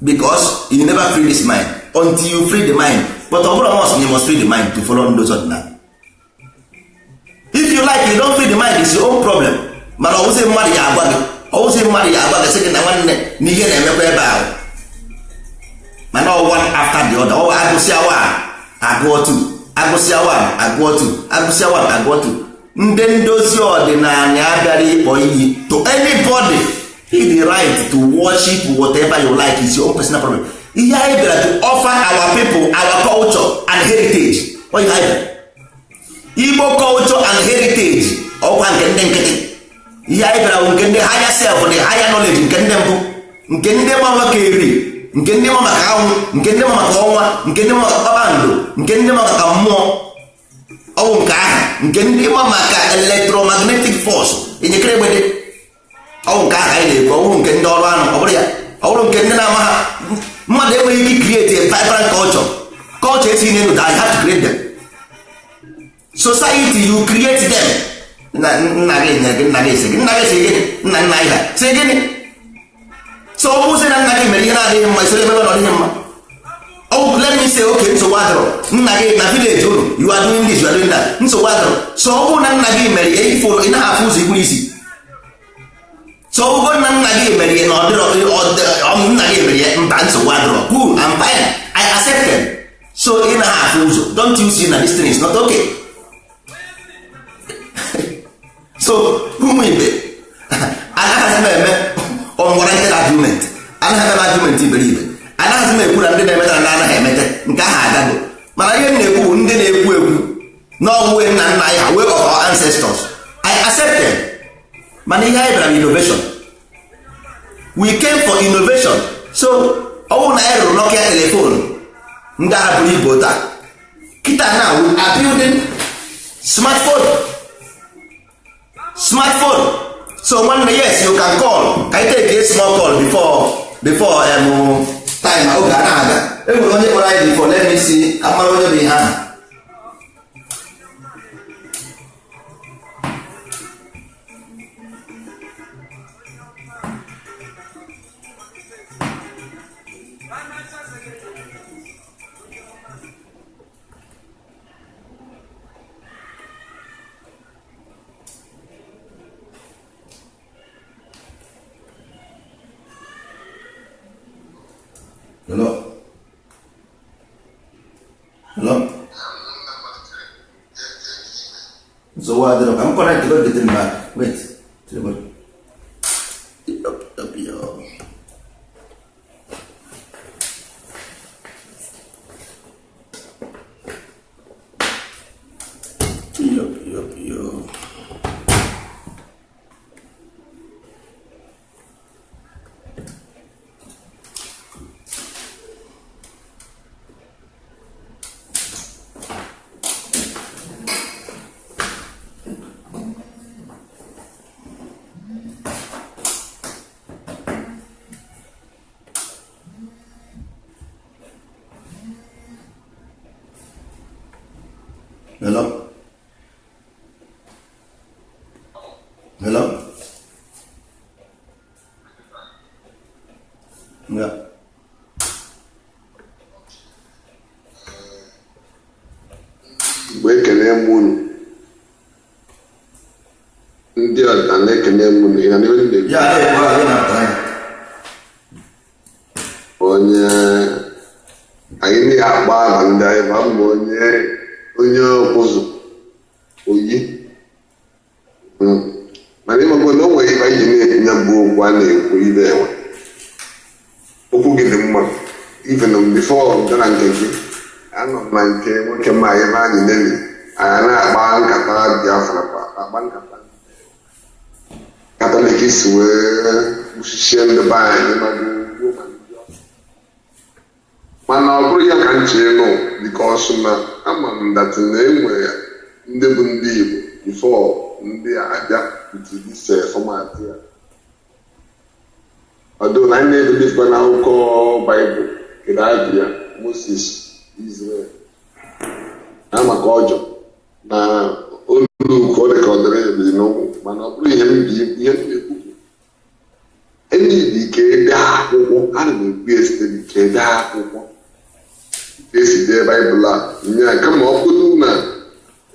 because you never free this mind until you free the mind. But ọ bụrụ must, you must free the mind to follow ndozi ọdịnala. If you like, you don't free the mind, it's your own problem. Mana ọwụzi mmadụ ya agwa gị, ọwụzi mmadụ ya agwa gị sị gị na nwanne na ihe na-emekwa ebe ahụ. Mana ọ one after the other, ọ agụsịa one, agụọ two, agụsịa one, agụọ two, agụsịa one, agụọ two. Ndị ndozi ọdịnala abịara ịkpọ iyi to anybody. The right to worship whatever you like is your own personal problem. Ihe anyị bịara to offer our people our culture and heritage. Ọ ihe anyị bịara, Igbo culture and heritage. Ọkwa nke ndị nkịtị, ihe anyị bịara bụ nke ndị higher self, the higher knowledge, nke ndị mbụ, nke ndị ma maka eri, nke ndị ma maka anwụ, nke ndị ma maka ọnwa, nke ndị ma maka kpakpando, nke ndị ma maka mmụọ. Ọwụ nke ahụ, nke ndị ma maka electromagnetic force, enyekere egbede. Ọwụ nke ahụ anyị na-ekwu. Ọwụrụ nke ndị ọrụ anụ, ọ bụrụ ya, ọ bụrụ nke ndị na-ama ha. Mmadụ enweghị ike create a vibrant culture. Culture esighị n'elu daa. You have to create them. Society, you create them. Nna gị nyere gị, nna gị sị gị, nna gị sị gịnị, nna nna gị ha sị gịnị. So ọ bụzi na nna gị mere ihe na-adịghị mma, isoro emebe na ọ dịghị mma. Oh, let me say, okay, nsogbu adịrọ. Nna gị na village unu, you are doing this, you are doing that, nsogbu adịrọ. So ọ bụrụ na nna gị mere ihe ifo, ị naghị afụ ụzọ igburu isi. So ọ bụrụ na nna gị mere ihe na ọ dịrọ, nna gị mere ihe, mba, nsogbu adịrọ. Cool, I'm fine, I accept them. So ị naghị afụ ụzọ, don't you see na this thing is not okay? So ụmụ ibe, anaghị m eme unwarranted argument, anaghị m eme argument iberibe, anaghị m ekwu na ndị na-emeta na anaghị emete. Nke ahụ agago. Mana ihe m na-ekwu bụ ndị na-ekwu ekwu n'ọnwụ nna nna anyị ha, way of our ancestors, I accept them. Mana ihe anyị bịara bụ innovation. We came for innovation. So ọ bụrụ na anyị rụrụ Nokia telephone ndị agha buru ibu taa, kịta now we are building smartphone, smartphone. So nwanne, yes, you can call. Ka I take a small call before Time oge a na-aga. E nwere onye kpọrọ anyị before, let me see ka mara onye bụ ihe ahụ. Hello? Hello? So what? I'm connected to the back. Wait. Yup. Hello? Hello? Yeah. Mgbe ekene m unu ndị ọdịnala, ekene m unu. Ị na n'ihe m na-ekwu? Ya, na-ekwu ahụ, ị na-apụta ya. Onye anyị na-akpọ aha ndị anyị ma mbụ onye ọkụzụ oyi. Mana ịmakwa na o nwere ife anyị ji na-etinye bụ okwu a na-ekwu ibe enwe okwu gị dị mma. Even before m bịa na nke gị, anọ m na nke nwoke m anyị ebe anyị nemi anyị na-akpa nkata Biafra, akpa nkata Katọlik si wee kpuchichie ndị be anyị ma gbuo ma ndị ọzọ. Mana ọ bụrụ ya ka m chee nụ, because na ama m that na enwe ndị bụ ndị Igbo before ndị a abịa with this format ya. Ọdụ na anyị na-ebelifkwa n'akwụkwọ Baịbụl kedu abịa Moses, Israel na maka ọjọọ na olu ka ọ dị ka ọ dịrị ebili n'ụkwụ. Mana ọ bụrụ ihe m bi ihe m na-ekwu bụ enyi dị ka ede akwụkwọ ana m ekwu ya site ka ede akwụkwọ ka esi dee Baịbụl a nya kama ọ bụrụ na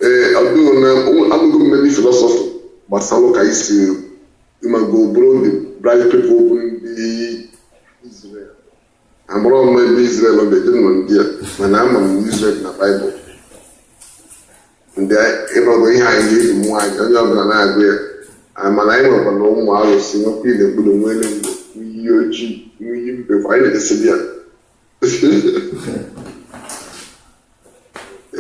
ee ọdụ na amụgo m many philosophy gbasara ka isi ịmago bụrụ the bright people bụ ndị Israel. Amụrụ m ebe Israel ọ dị nọ ndị a, mana ama m na Israel na Baịbụl ndị ịmago ihe anyị ga-eji mụọ anyị onye ọbụla na-agụ ya. Mana anyị nwekwara ụmụ arụsị, nwekwa ile mkpụrụ nwere mgbe iyi ojii iyi mbekwa anyị na-edesi ya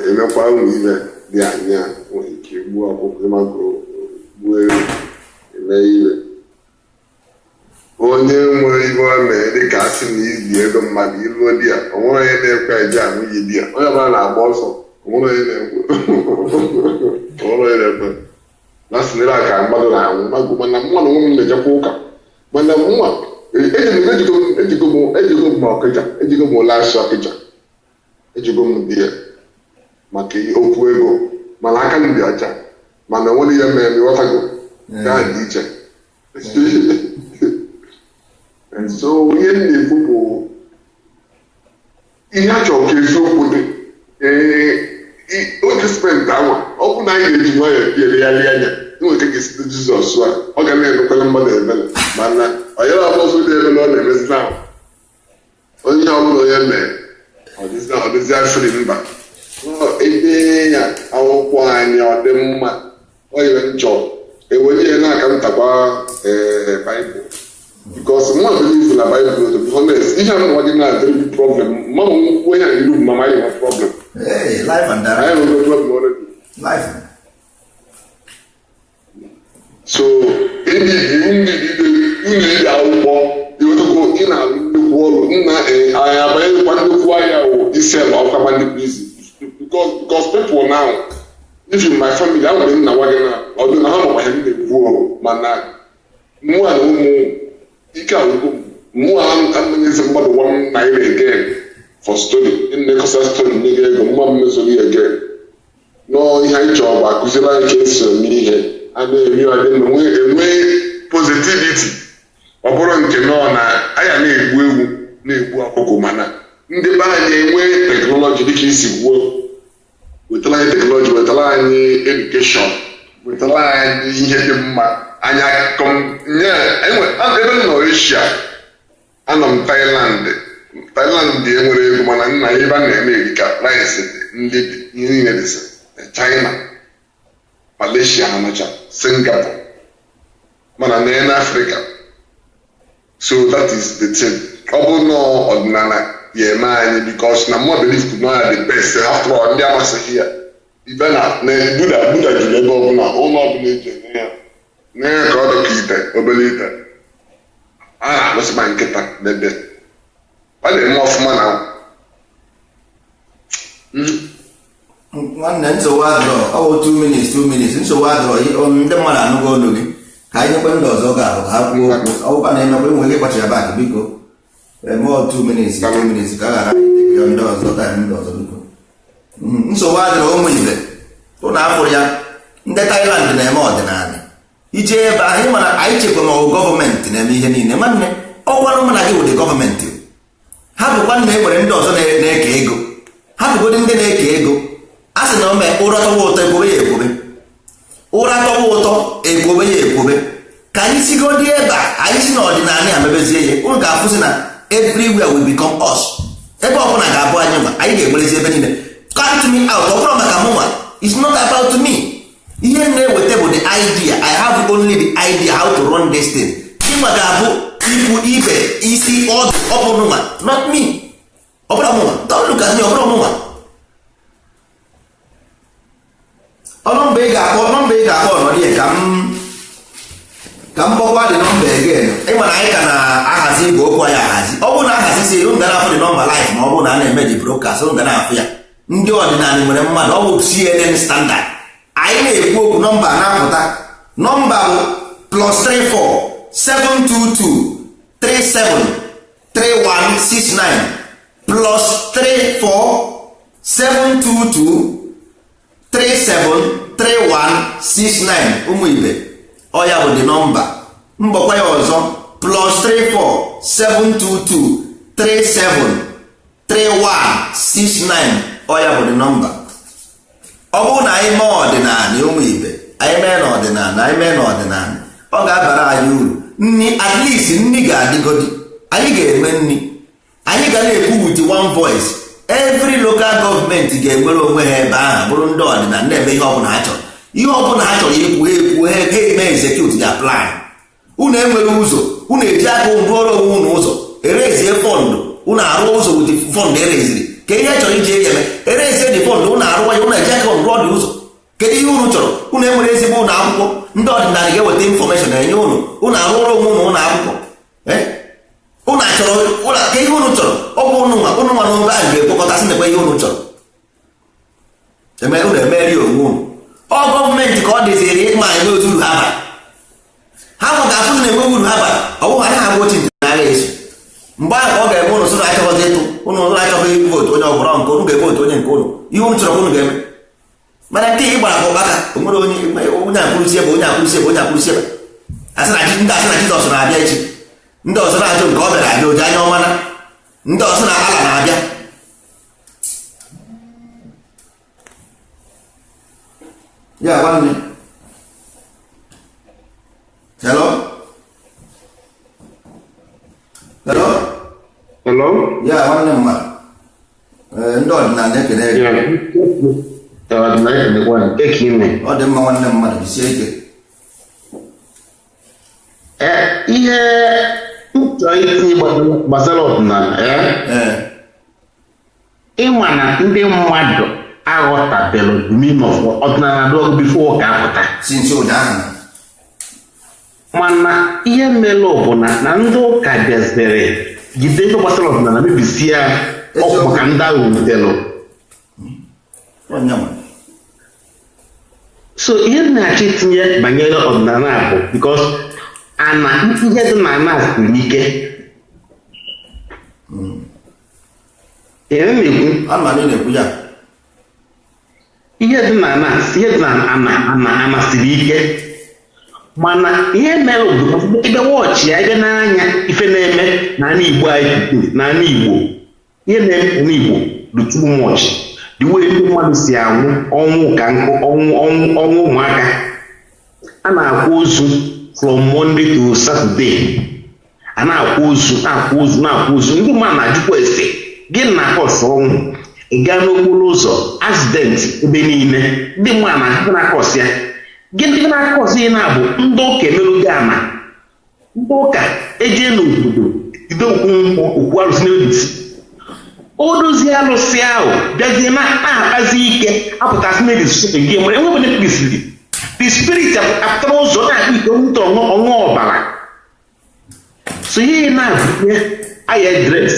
emekwa ụmụ ihe dị anya nwere ike gbuo ọkụkọ ịmago gbuo ewu eme ihe onye nwere ihe ọ mee dịka asị na ibi ego mmadụ iluo di ya, o nwere onye na-ekwe eje anwụghị di ya, onye ọbụla na-agba ọsọ, o nwere onye na-ekwe o nwere onye na-ekwe na sị n'ebe a ka mmadụ na-anwụ magụ. Mana mmadụ nwe m na-ejekwa ụka, mana mma ejigo m ọkịja, ejigo m ụlọ asị ọkịja, ejigo m di ya maka okwu ego, mana aka m dị ọcha, mana onwere ihe mere m ịghọtago gaa dị iche. So ihe m na-ekwu bụ ihe a chọrọ ka eziokwu dị ee oge spent awa ọ bụ na anyị ga-eji nwayọọ elegharị anya enwere ike ga-esite Jizọs a ọ ga na-emekwara mmadụ ebere, mana onye ọbụla dị ebere ọ na-emezi na onye ọbụla onye mee ọ dịzi afịrị mba ede ya akwụkwọ anyị ọ dị mma ọ yiri nchọ ewere ya n'aka ntakwa ee Baịbụl, because mma believe na Bible, to be honest, ihe a nwa gị na very big problem. Mama m kwuo ihe a ilu mama anyị nwe problem. Hey, life and direct. Anyị nwere problem already. Life. So ndị unu ide akwụkwọ ịwetụkwu ị na-alụ nnukwu ọrụ nna anyị abanyekwa nnukwu ahịa wụ isi ala ọkwa ma nnukwu isi because people now, if in my family ahụ nwere nna nwa gị na ọdụ na ha makwa ihe m na-ekwu o, mana mụ na ụmụ ike agwụgo m Mụ amenyezi mmadụ ₦1 again for study. Nnekọsa study nye gị ego mma mmesoghị again. Nọọ ihe anyị chọrọ bụ akụziri anyị ka esi eme ihe a na-eme adị mma enwee positivity. Ọ bụrụ nke nọ na anya na-egbu ewu na-egbu ọkụkọ, mana ndị be anyị enwee teknọlọji dịka isi kwuo, wetara anyị teknọlọji, wetara anyị edukeshọn, wetara anyị ihe dị mma. Anya ebe m nọ Asia, anọ m Thailand. Thailand enwere ego, mana nna ebe a na-eme erika rice ndị dị ihe niile dịsị China, Malaysia, ha nọcha Singapore, mana na Afrịka. So that is the thing. Ọ bụ na ọdịnala ya eme anyị, because na mụ believe na ya the best. After all, ndị amasịghị ya ibe na Buddha juru ebe ọbụla, ụlọ ọbụla eji eme ya na ya ka ọ dọka ite obere ite a na-akpụsịba nkịta n'ebe ọ na-eme ọfụma na nwanne. Nsogbu adịrọ, ọ bụ 2 minutes 2 minutes. Nsogbu adịrọ, ndị mmadụ anụgo olu gị. Ka anyị nyekwe ndị ọzọ ga-ahụ ka ha kwuo okwu. Ọgwụkwa na-emekwa enweghị ịkpachara bak, biko emụọ 2 minutes 2 minutes ka a ghara ndị ọzọ taịm ndị ọzọ, biko. Nsogbu adịrọ ụmụ ibe, ụnụ afụrụ ya. Ndị Thailand na-eme ọdịnala ije ebe ahụ, mana anyị chekwa ma ọ bụ gọọmenti na-eme ihe niile. Nwanne, ọkwanụ mụ na gị wụdị gọọmenti. Ha bụkwa nna e nwere ndị ọzọ na-eke ego, ha bụgodị ndị na-eke ego. A sị na ome ụra tọwa ụtọ ekwobe ya ekwobe, ụra tọwa ụtọ ekwobe ya ekwobe. Ka anyị sigodi ebe a, anyị si n'ọdịnala ya mebezie ya, ụnụ ga-afụzi na everywhere will become us. Ebe ọbụla ga-abụ anyị nwa, anyị ga-enwerezi ebe niile. Count me out. Ọ bụrụ maka mụnwa, it's not about me. Ihe m na-eweta bụ the idea. I have only the idea how to run this thing. Ịma ga-abụ ikwu ibe isi ọdụ, ọ bụ mụnwa, not me. Ọ bụrụ mụnwa, don't look at me, ọ bụrụ mụnwa. Nọmba ị ga-akpọ, nọmba ị ga-akpọ nọdị ya ka m kpọkwa dị nọmba again. Ịma na anyị ka na-ahazi igwe okwu anyị ahazi. Ọ bụrụ na ahazizi, unu ga na-afụ dị nọmba live, ma ọ bụrụ na a na-eme dị broadcast, unu ga na-afụ ya. Ndị ọdịnala nwere mmadụ, ọ bụ CNN standard. Anyị na-ekwu okwu, nọmba na-apụta. Nọmba bụ +34 722 37 3169, +34 722 373169. Ụmụ ibe, ọ ya bụ dị nọmba. Mgbakwa ya ọzọ, +34 722 37 3169. Ọ ya bụ dị nọmba. Ọ bụrụ na anyị mee ọdịnala, ụmụ ibe, anyị mee n'ọdịnala, anyị mee n'ọdịnala, ọ ga-abara anyị uru. Nni, at least nni ga-adịgodi. Anyị ga-eme nni, anyị ga na-ekwu with one voice. Every local government ga-enwere onwe ha ebe ahụ, bụrụ ndị ọdịnala na-eme ihe ọbụla ha chọrọ. Ihe ọbụla ha chọrọ ikwu, ha ekwu, ha eme execute their plan. Unu enwere ụzọ, unu eji aka unu rụọrọ onwe unu ụzọ, erezie fọndụ, unu arụ ụzọ with fọndụ ereziri. Ka ihe chọrọ iji eme, erezie dị fọndụ, unu arụwa ya, unu eji aka unu rụọ dị ụzọ. Kedu ihe unu chọrọ? Unu enwere ezigbo ụlọ akwụkwọ. Ndị ọdịnala ga-eweta infọmeshọn enye unu, unu arụọrọ onwe unu ụlọ akwụkwọ. Unu achọrọ ka ihe unu chọrọ? Ọ bụ unu nwa, unu nwa n'obe ahụ ga-ekwekọta sị nekwa ihe unu chọrọ. Unu emeri onwe unu. Ọ gọọmenti ka ọ dịziri ịma eme otu uru ha bara. Ha nwa ga-afụzi na enweghị uru ha bara. Ọ bụghị anyị ha bụ ochi ntị n'agha ezu. Mgbe ahụ ka ọ ga-eme unu sị na achọghịzi ịtụ unu, unu achọghị vootu onye ọbụla nke unu ga-evotu onye nke unu. Ihe unu chọrọ ka unu ga-eme. Mana nke ị gbara ụkpaka, o nwere onye akwụrụsi ebe, onye akwụrụsi ebe, onye akwụrụsi ebe. Asị na ndị asị na Jizọs na-abịa echi. Ndị ọzọ na-ajụ nke ọ bịara abịa oji anya ọma na ndị ọzọ na ala na-abịa. Ya nwanne. Hello? Hello? Hello? Ya nwanne mmadụ. Ndị ọdịnala ekele gị. Ọ dị mma nwanne mmadụ, jisie ike. Ihe m chọrọ itinye gbasara ọdịnala, ịma na ndị mmadụ aghọtabelu the meaning of ọdịnala dog before ka apụta. Since ụnyaahụ. Mana ihe mere bụ na ndị ụka bịaziri jide ife gbasara ọdịnala mebisie ya, ọkụ maka ndị ahụ wutelụ. So ihe m na-achọ itinye banyere ọdịnala bụ because ana ihe dị na ana siri ike. Ihe m na-ekwu, Ama na ị na-ekwu ya. Ihe dị na ana, ihe dị na ana ana ana siri ike, mana ihe mere bụ ebe wọchị ya, ebe n'anya ife na-eme n'ala Igbo anyị today, n'ala Igbo, ihe na-eme n'Igbo dị too much. The way ndị mmadụ si anwụ ọnwụ ka nkụ, ọnwụ, ọnwụ, ọnwụ ụmụaka a na-akwa ozu from Monday to Saturday, a na-akwa ozu, na-akwa ozu, na-akwa ozu. Ndị mmadụ na-ajụkwa ese gịnị na-akọsọ ọnwụ. Ị gaa n'okporo ụzọ, accident ebe niile. Ndị mmadụ na-ajụkwa na-akọsị ya gịnị na-akọsị ya. Na-abụ ndị ụka emerụgo ama, ndị ụka eje n'obodo bido okwu nkwụ, okwu arụsị na-ebisi o dozie alụsị ahụ, bịazie na-akpazi ike, apụtasị na gị nwere enwebe mebisiri the spirit, apụtara ụzọ na-akpa ike nwute ọṅụ ọṅụ ọbara. So ihe na-abụ ihe aya address,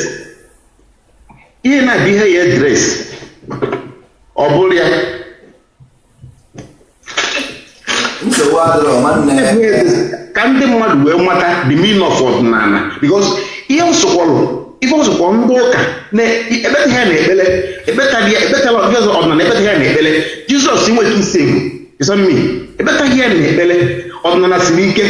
ihe na-abụ ihe ya address, ọ bụrụ ya. Nsogbu adịrọ, nwanne. Ka ndị mmadụ wee mata the meaning of ọdịnala, because ihe nsọkwalụ, ife ọzọkwa, ndị ụka ekpeta ha na ekpere, ekpetaghị ya, ekpetala ọzọ ọdịnala, ekpetaghị ya na ekpere. Jizọs nwere ike isi egwu ịsọmmi, ekpetaghị ya na ekpere. Ọdịnala siri ike.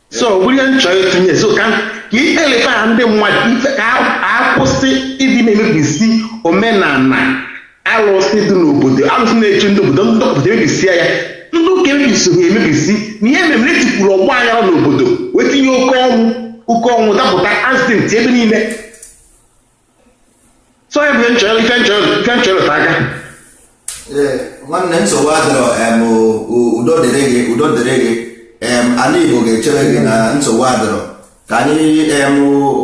So ọ bụrụ ihe m chọrọ itinye, so ka ikpeleta ha ndị mmadụ ife ka a kwụsị ịdị na-emebisi omenala. Alụsị dị n'obodo, alụsị na-eche ndị obodo, ndị obodo emebisia ya, ndị ụka emebisi ha emebisi na ihe mere etikwuru ọgba aghara n'obodo, wee tinye oke ọnwụ, oke ọnwụ dapụta, accident ebe niile. So ya bụ ihe nchọrọ, ife nchọrọ ịrụta aka. Ee, nwanne, nsogbu adịrọ. Udo dịrị gị, udo dịrị gị. Ala Igbo ga-echere gị na nsogbu adịrọ. Ka anyị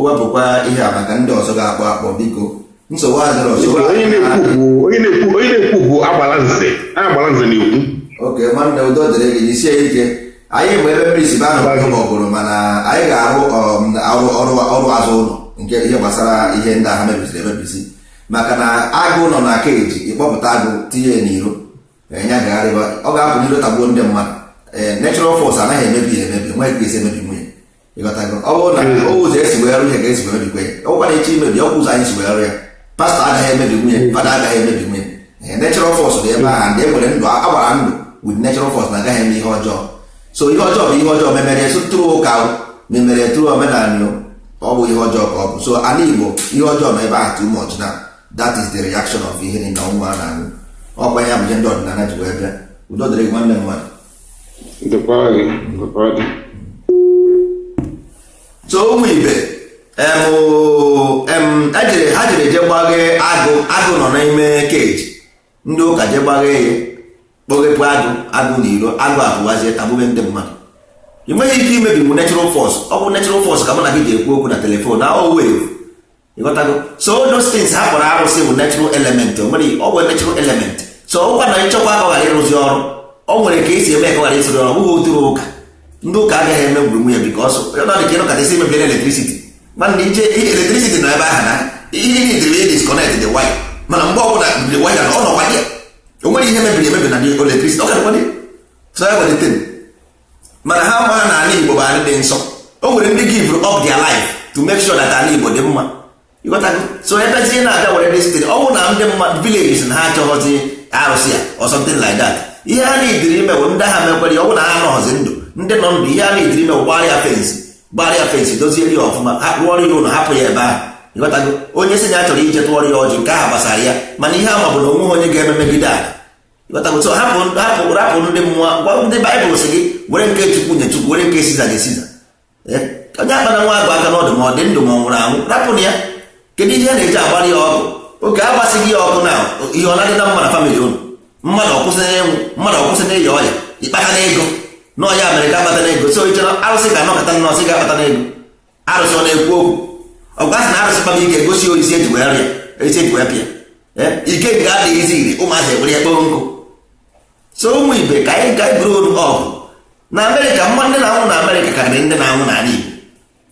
wepụkwa ihe a maka ndị ọzọ ga-akpọ akpọ, biko. Nsogbu adịrọ, soro. Onye na-ekwu bụ Agbala Nze, Agbala Nze na-ekwu. Oke nwanne, udo dịrị gị, jisie ike. Anyị bụ ebe mmiri si ba n'ọgụrụ, mana anyị ga-arụ arụ ọrụ ọrụ azụ ụlọ nke ihe gbasara ihe ndị agha mebisiri emebisi, maka na agụ nọ na keji, ịkpọpụta agụ tinye ya n'iro, ya gagharịba, ọ ga-apụ n'iro tagbuo ndị mmadụ. Ee, natural force anaghị emebi ya emebi, nweghị ka esi emebi nwunye. Ịghọtago? Ọ bụrụ na ụzọ esi wee rụ ihe ka esi wee mebikwa ya, ọ bụkwa na echi imebi ọkwa ụzọ anyị si wee rụ ya. Pastọ agaghị emebi nwunye, fada agaghị emebi nwunye. Ee, natural force dị ebe ahụ, ndị e nwere ndụ agbara ndụ with natural force na agaghị eme ihe ọjọọ. So ihe ọjọọ bụ ihe ọjọọ, memere tụrụ ụka, memere tụrụ omenala, ọ bụ ihe ọjọọ ka ọ bụ. So ala Igbo, ihe ọjọọ nọ ebe ahụ too much na that is the reaction of ihe niile ọnwụ a na-anwụ. Ọkwa ya bụ ihe ndị ọdịnala ji wee bịa. Udo dịrị gị, nwanne mmadụ. Dịkwara gị, dịkwara gị. So ụmụ ibe, em ejere ha jere je gbaghee agụ. Agụ nọ n'ime keji, ndị ụka je gbaghee ya, kpoghepụ agụ, agụ n'iro, agụ apụwazie tagbube ndị mmadụ. Ị nweghị ike imebi bụ natural force. Ọ bụ natural force ka mụ na gị ji ekwu okwu na telephone na ọ wave, ịghọtago? So those things ha kpọrọ arụsị bụ natural element. O nwere, ọ bụ natural element. So ọkwa na ịchọkwa ka ọ ghara ịrụzi ọrụ, ọ nwere ka esi eme ka ọ ghara ịrụzi ọrụ. Ọ bụghị oturu ụka, ndị ụka agaghị eme gburu nwunye, because ọ dị ka ịnọkọta isi mebiri electricity. Mana ije electricity nọ ebe ahụ na ihe niile disconnect the wire, mana mgbe ọbụla the wire ọ nọkwa ya, o nwere ihe mebiri emebi na the electricity, ọ ka dị. So ya nwere thing, mana ha ma na ala Igbo bụ ala dị nsọ. O nwere ndị give up their life to make sure that ala Igbo dị mma, ịghọtago? So ebezie na-abịa were this thing, ọ bụrụ na ndị mmadụ villages na ha achọghọzi arụsị ya or something like that, ihe ha na-ediri ime bụ ndị agha mekwere ya. Ọ bụrụ na ha anọghọzi ndụ, ndị nọ ndụ, ihe ha na-ediri ime bụ gbara ya fence, gbara ya fence, dozie ya ọfụma, ha rụọrọ ya ụlọ, hapụ ya ebe ahụ, ịghọtago? Onye sị na ya chọrọ ije tụọrọ ya ọjị, nke ahụ gbasara ya, mana ihe ama bụ na onwe onye ga-eme megide ala, ịghọtago? So hapụ, hapụ, rapụ ndị mmụọ. Gwa ndị Baịbụl sị gị were nke Chukwu nye Chukwu, were nke Siza nye Siza. Onye akpana nwa agụ aka n'ọdụ, ma ọ dị ndụ ma ọ nwụrụ anwụ, rapụ na ya. Kedu ihe a na-eji agbara ya ọkụ? Oke agbasịghị ya ọkụ na ihe ọ na-adị na mma na family unu, mmadụ ọkwụsị na ịnwụ, mmadụ ọkwụsị na ịya ọya, ịkpata na ego na ọya mere ka akpata na ego. So ichere arụsị ga-anọkọta nnọọ sị ga-akpata na ego? Arụsị ọ na-ekwu okwu? Ọ gwasị na arụsị kpaba ike, gosi oisi eji wee rịa, isi eji wee pịa ike nke adịghịzi ire, ụmụazị egbere ya kpoo nkụ. So ụmụ ibe, ka anyị ga buru olu ọgụ na Amerịka. Mma ndị na-anwụ na Amerịka karịrị ndị na-anwụ n'ala Igbo,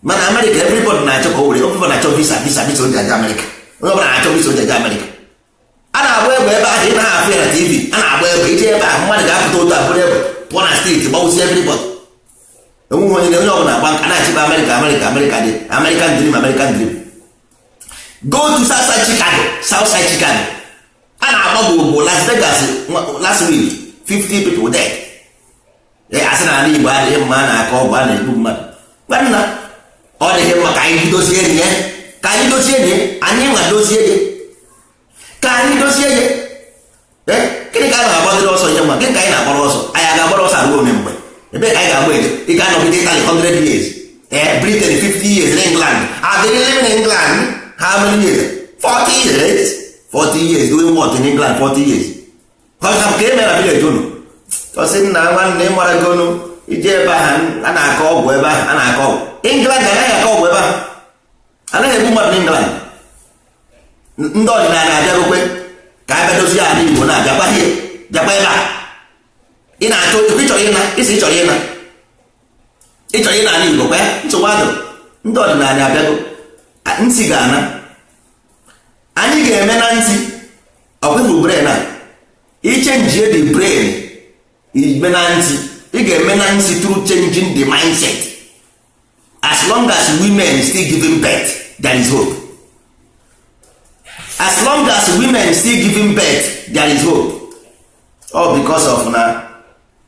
mana Amerịka, everybody na-achọ ka o were, everybody na-achọ visa, visa, visa o ji aja Amerịka. Onye ọbụla na-achọ visa o ji aja Amerịka. A na-agba egbe ebe ahụ, ị naghị afụ ya na TV. A na-agba egbe ije ebe ahụ, mmadụ ga-apụta otu abụrụ egbe pụọ na street gbawụsi everybody. Enweghị onye, onye ọbụla agba nka na-achịkwa Amerịka, Amerịka, Amerịka dị, American dream, American dream. Go to Southside Chicago, Southside Chicago, a na-agba gbogbo. Las Vegas last week, 50 people dead. Asị na ala Igbo adịghị mma, a na-akọ ọgwụ, a na-egbu mmadụ. Nwanna, ọ dịghị mma. Ka anyị dozie ya, ka anyị dozie ya, anyị nwa dozie ya, ka anyị dozie ya. Gịnị ka a na-agbadoro ọsọ ihe nwa? Gịnị ka anyị na-agbara ọsọ? Anyị a ga-agbara ọsọ aruo ome mgbe? Ebe ka anyị ga-agba eje? Ị ga-anọgide Italy 100 years, Britain 50 years, in England. Are they living in England? How many years? 40 years. 40 years doing what in England? 40 years ka e mere na village unu. Ọsị nna, nwanne, maragonu ije ebe ahụ a na-akọ ọgwụ, ebe ahụ a na-akọ ọgwụ. England anaghị akọ ọgwụ ebe ahụ, anaghị egbu mmadụ n'England. Ndị ọdịnala abịarukwe ka abịa dozie ala Igbo, na-abịakwa hie, bịakwa ebe a. Ị na-achọ, ịchọrọ ịna isi, ịchọrọ ịna, ịchọrọ ịna ala Igbo kwa. Nsogbu adụ, ndị ọdịnala abịago. Ntị ga-ana, anyị ga-eme na ntị ọkwefu brain a ichange the brain ime na ntị. Ị ga-eme na ntị through changing the mindset. As long as women still giving birth, there is hope. As long as women still giving birth, there is hope. All because of na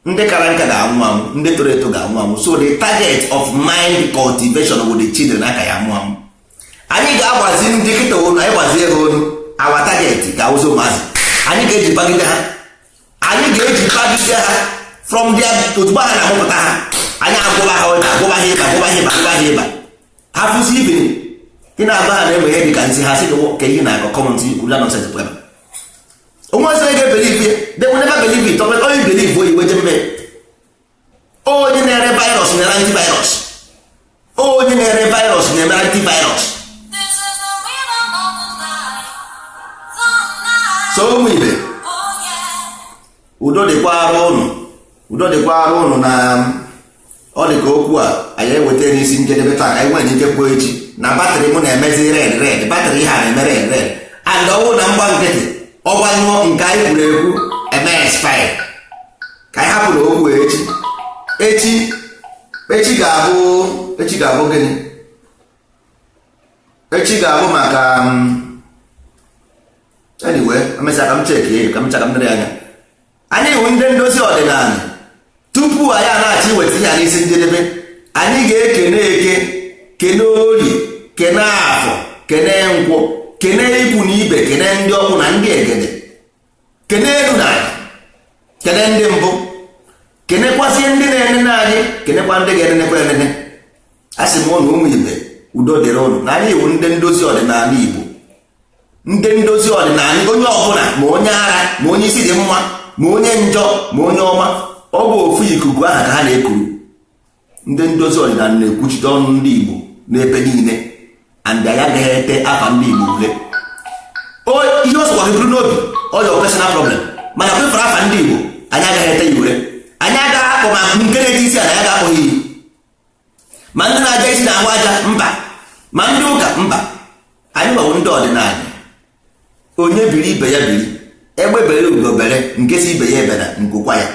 ndị kara nka ga-anwụ anwụ, ndị toro eto ga-anwụ anwụ. So the target of mind cultivation with the children aka ya anwụ anwụ. Anyị ga-agbazi ndị kịta onu, anyị gbazie ha onu. Our target ga-awụzi ụmụazị. Anyị ga-eji bagide ha, anyị ga-eji bagide ha from their ozugbo ha na-amụpụta ha. Anyị agwụba ha ịba, agwụba ha ịba, agwụba ha ịba, agwụba ha ịba. Ha fụzi ibe ị na-agba ha na-enwe ihe dị ka nsị, ha sị gị ka ihe na-akọ common kwula nonsense bụ ebe onwe ọzọ ga-ebelieve ya. They will never believe it. Onye believe oyibo je mme. Onye na-ere virus na-ere antivirus, onye na-ere virus na-eme antivirus. This is the rhythm of the night. The night. So ụmụ ibe, Oh yeah. udo dịkwara ụnụ, udo dịkwara ụnụ. Na ọ dị ka okwu a anyị eweta n'isi njedebe taa, ka anyị nwere ike kwuo echi na battery m na-emezi red red. Battery ihe a na-eme red red and ọwụ na mgba nkịtị ọ gbanyụọ nke anyị kwuru ekwu eme expire. Ka anyị hapụ na okwu echi. Echi, echi ga-abụ, echi ga-abụ gịnị? Echi ga-abụ maka anyway, emesịa ka m cheki, ka m cheka m nere anya. Anyị wụ ndị ndozi ọdịnala. Tupu anyị a na-achọ iweta ihe a n'isi njedebe, anyị ga-ekene eke, kene orie, kene afọ, kene nkwọ, kene ikwu na ibe, kene ndị ọkwụ na ndị egede, kene elu na ala, kene ndị mbụ, kenekwazie ndị na-enene anyị, kenekwa ndị ga-enenekwa enene. A sị m ụnụ, ụmụ ibe, udo dịrị ụnụ. Na anyị wụ ndị ndozi ọdịnala Igbo, ndị ndozi ọdịnala. Onye ọbụla, ma onye ara, ma onye isi dị mma, ma onye njọ, ma onye ọma, ọ bụ ofu ikuku aha ka ha na-ekuru. Ndị ndozi ọdịnala na-ekwuchite ọnụ ndị Igbo n'ebe niile, and anyị agaghị ete afa ndị Igbo ule. Ihe ọ sọkwa gị bụrụ n'obi, ọ your personal problem, mana kwefere afa ndị Igbo, anyị agaghị ete ya ure. Anyị agaghị akpọ ma nke na-ete isi ala, anyị agaghị akpọ ha iyi, ma ndị na-aja isi na-ahụ aja, mba, ma ndị ụka, mba. Anyị gbawo ndị ọdịnala. Onye biri, ibe ya biri. Egbe bere, ugo bere, nke si ibe ya ebere, nkwukwa ya.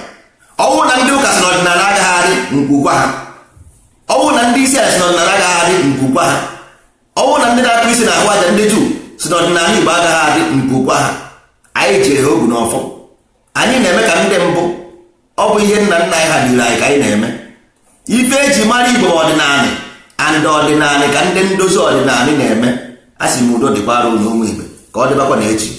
Ọwụ na ndị ụka si na ọdịnala agaghị adị, nkwukwa ha. Ọwụ na ndị isi ala si na ọdịnala agaghị adị, nkwukwa ha. Ọwụ na ndị na-akpụ isi na ahụ aja, ndị Juu, si na ọdịnala Igbo agaghị adị, nkwukwa ha. Anyị jiri ha ogu n'ọfọ. Anyị na-eme ka ndị mbụ. Ọ bụ ihe nna nna anyị ha dịrị anyị ka anyị na-eme. Ife eji mara Igbo bụ ọdịnala, and ọdịnala ka ndị ndozi ọdịnala na-eme. A sị m udo dịkwara unu, ụmụ ibe, ka ọ dịbakwa na echi.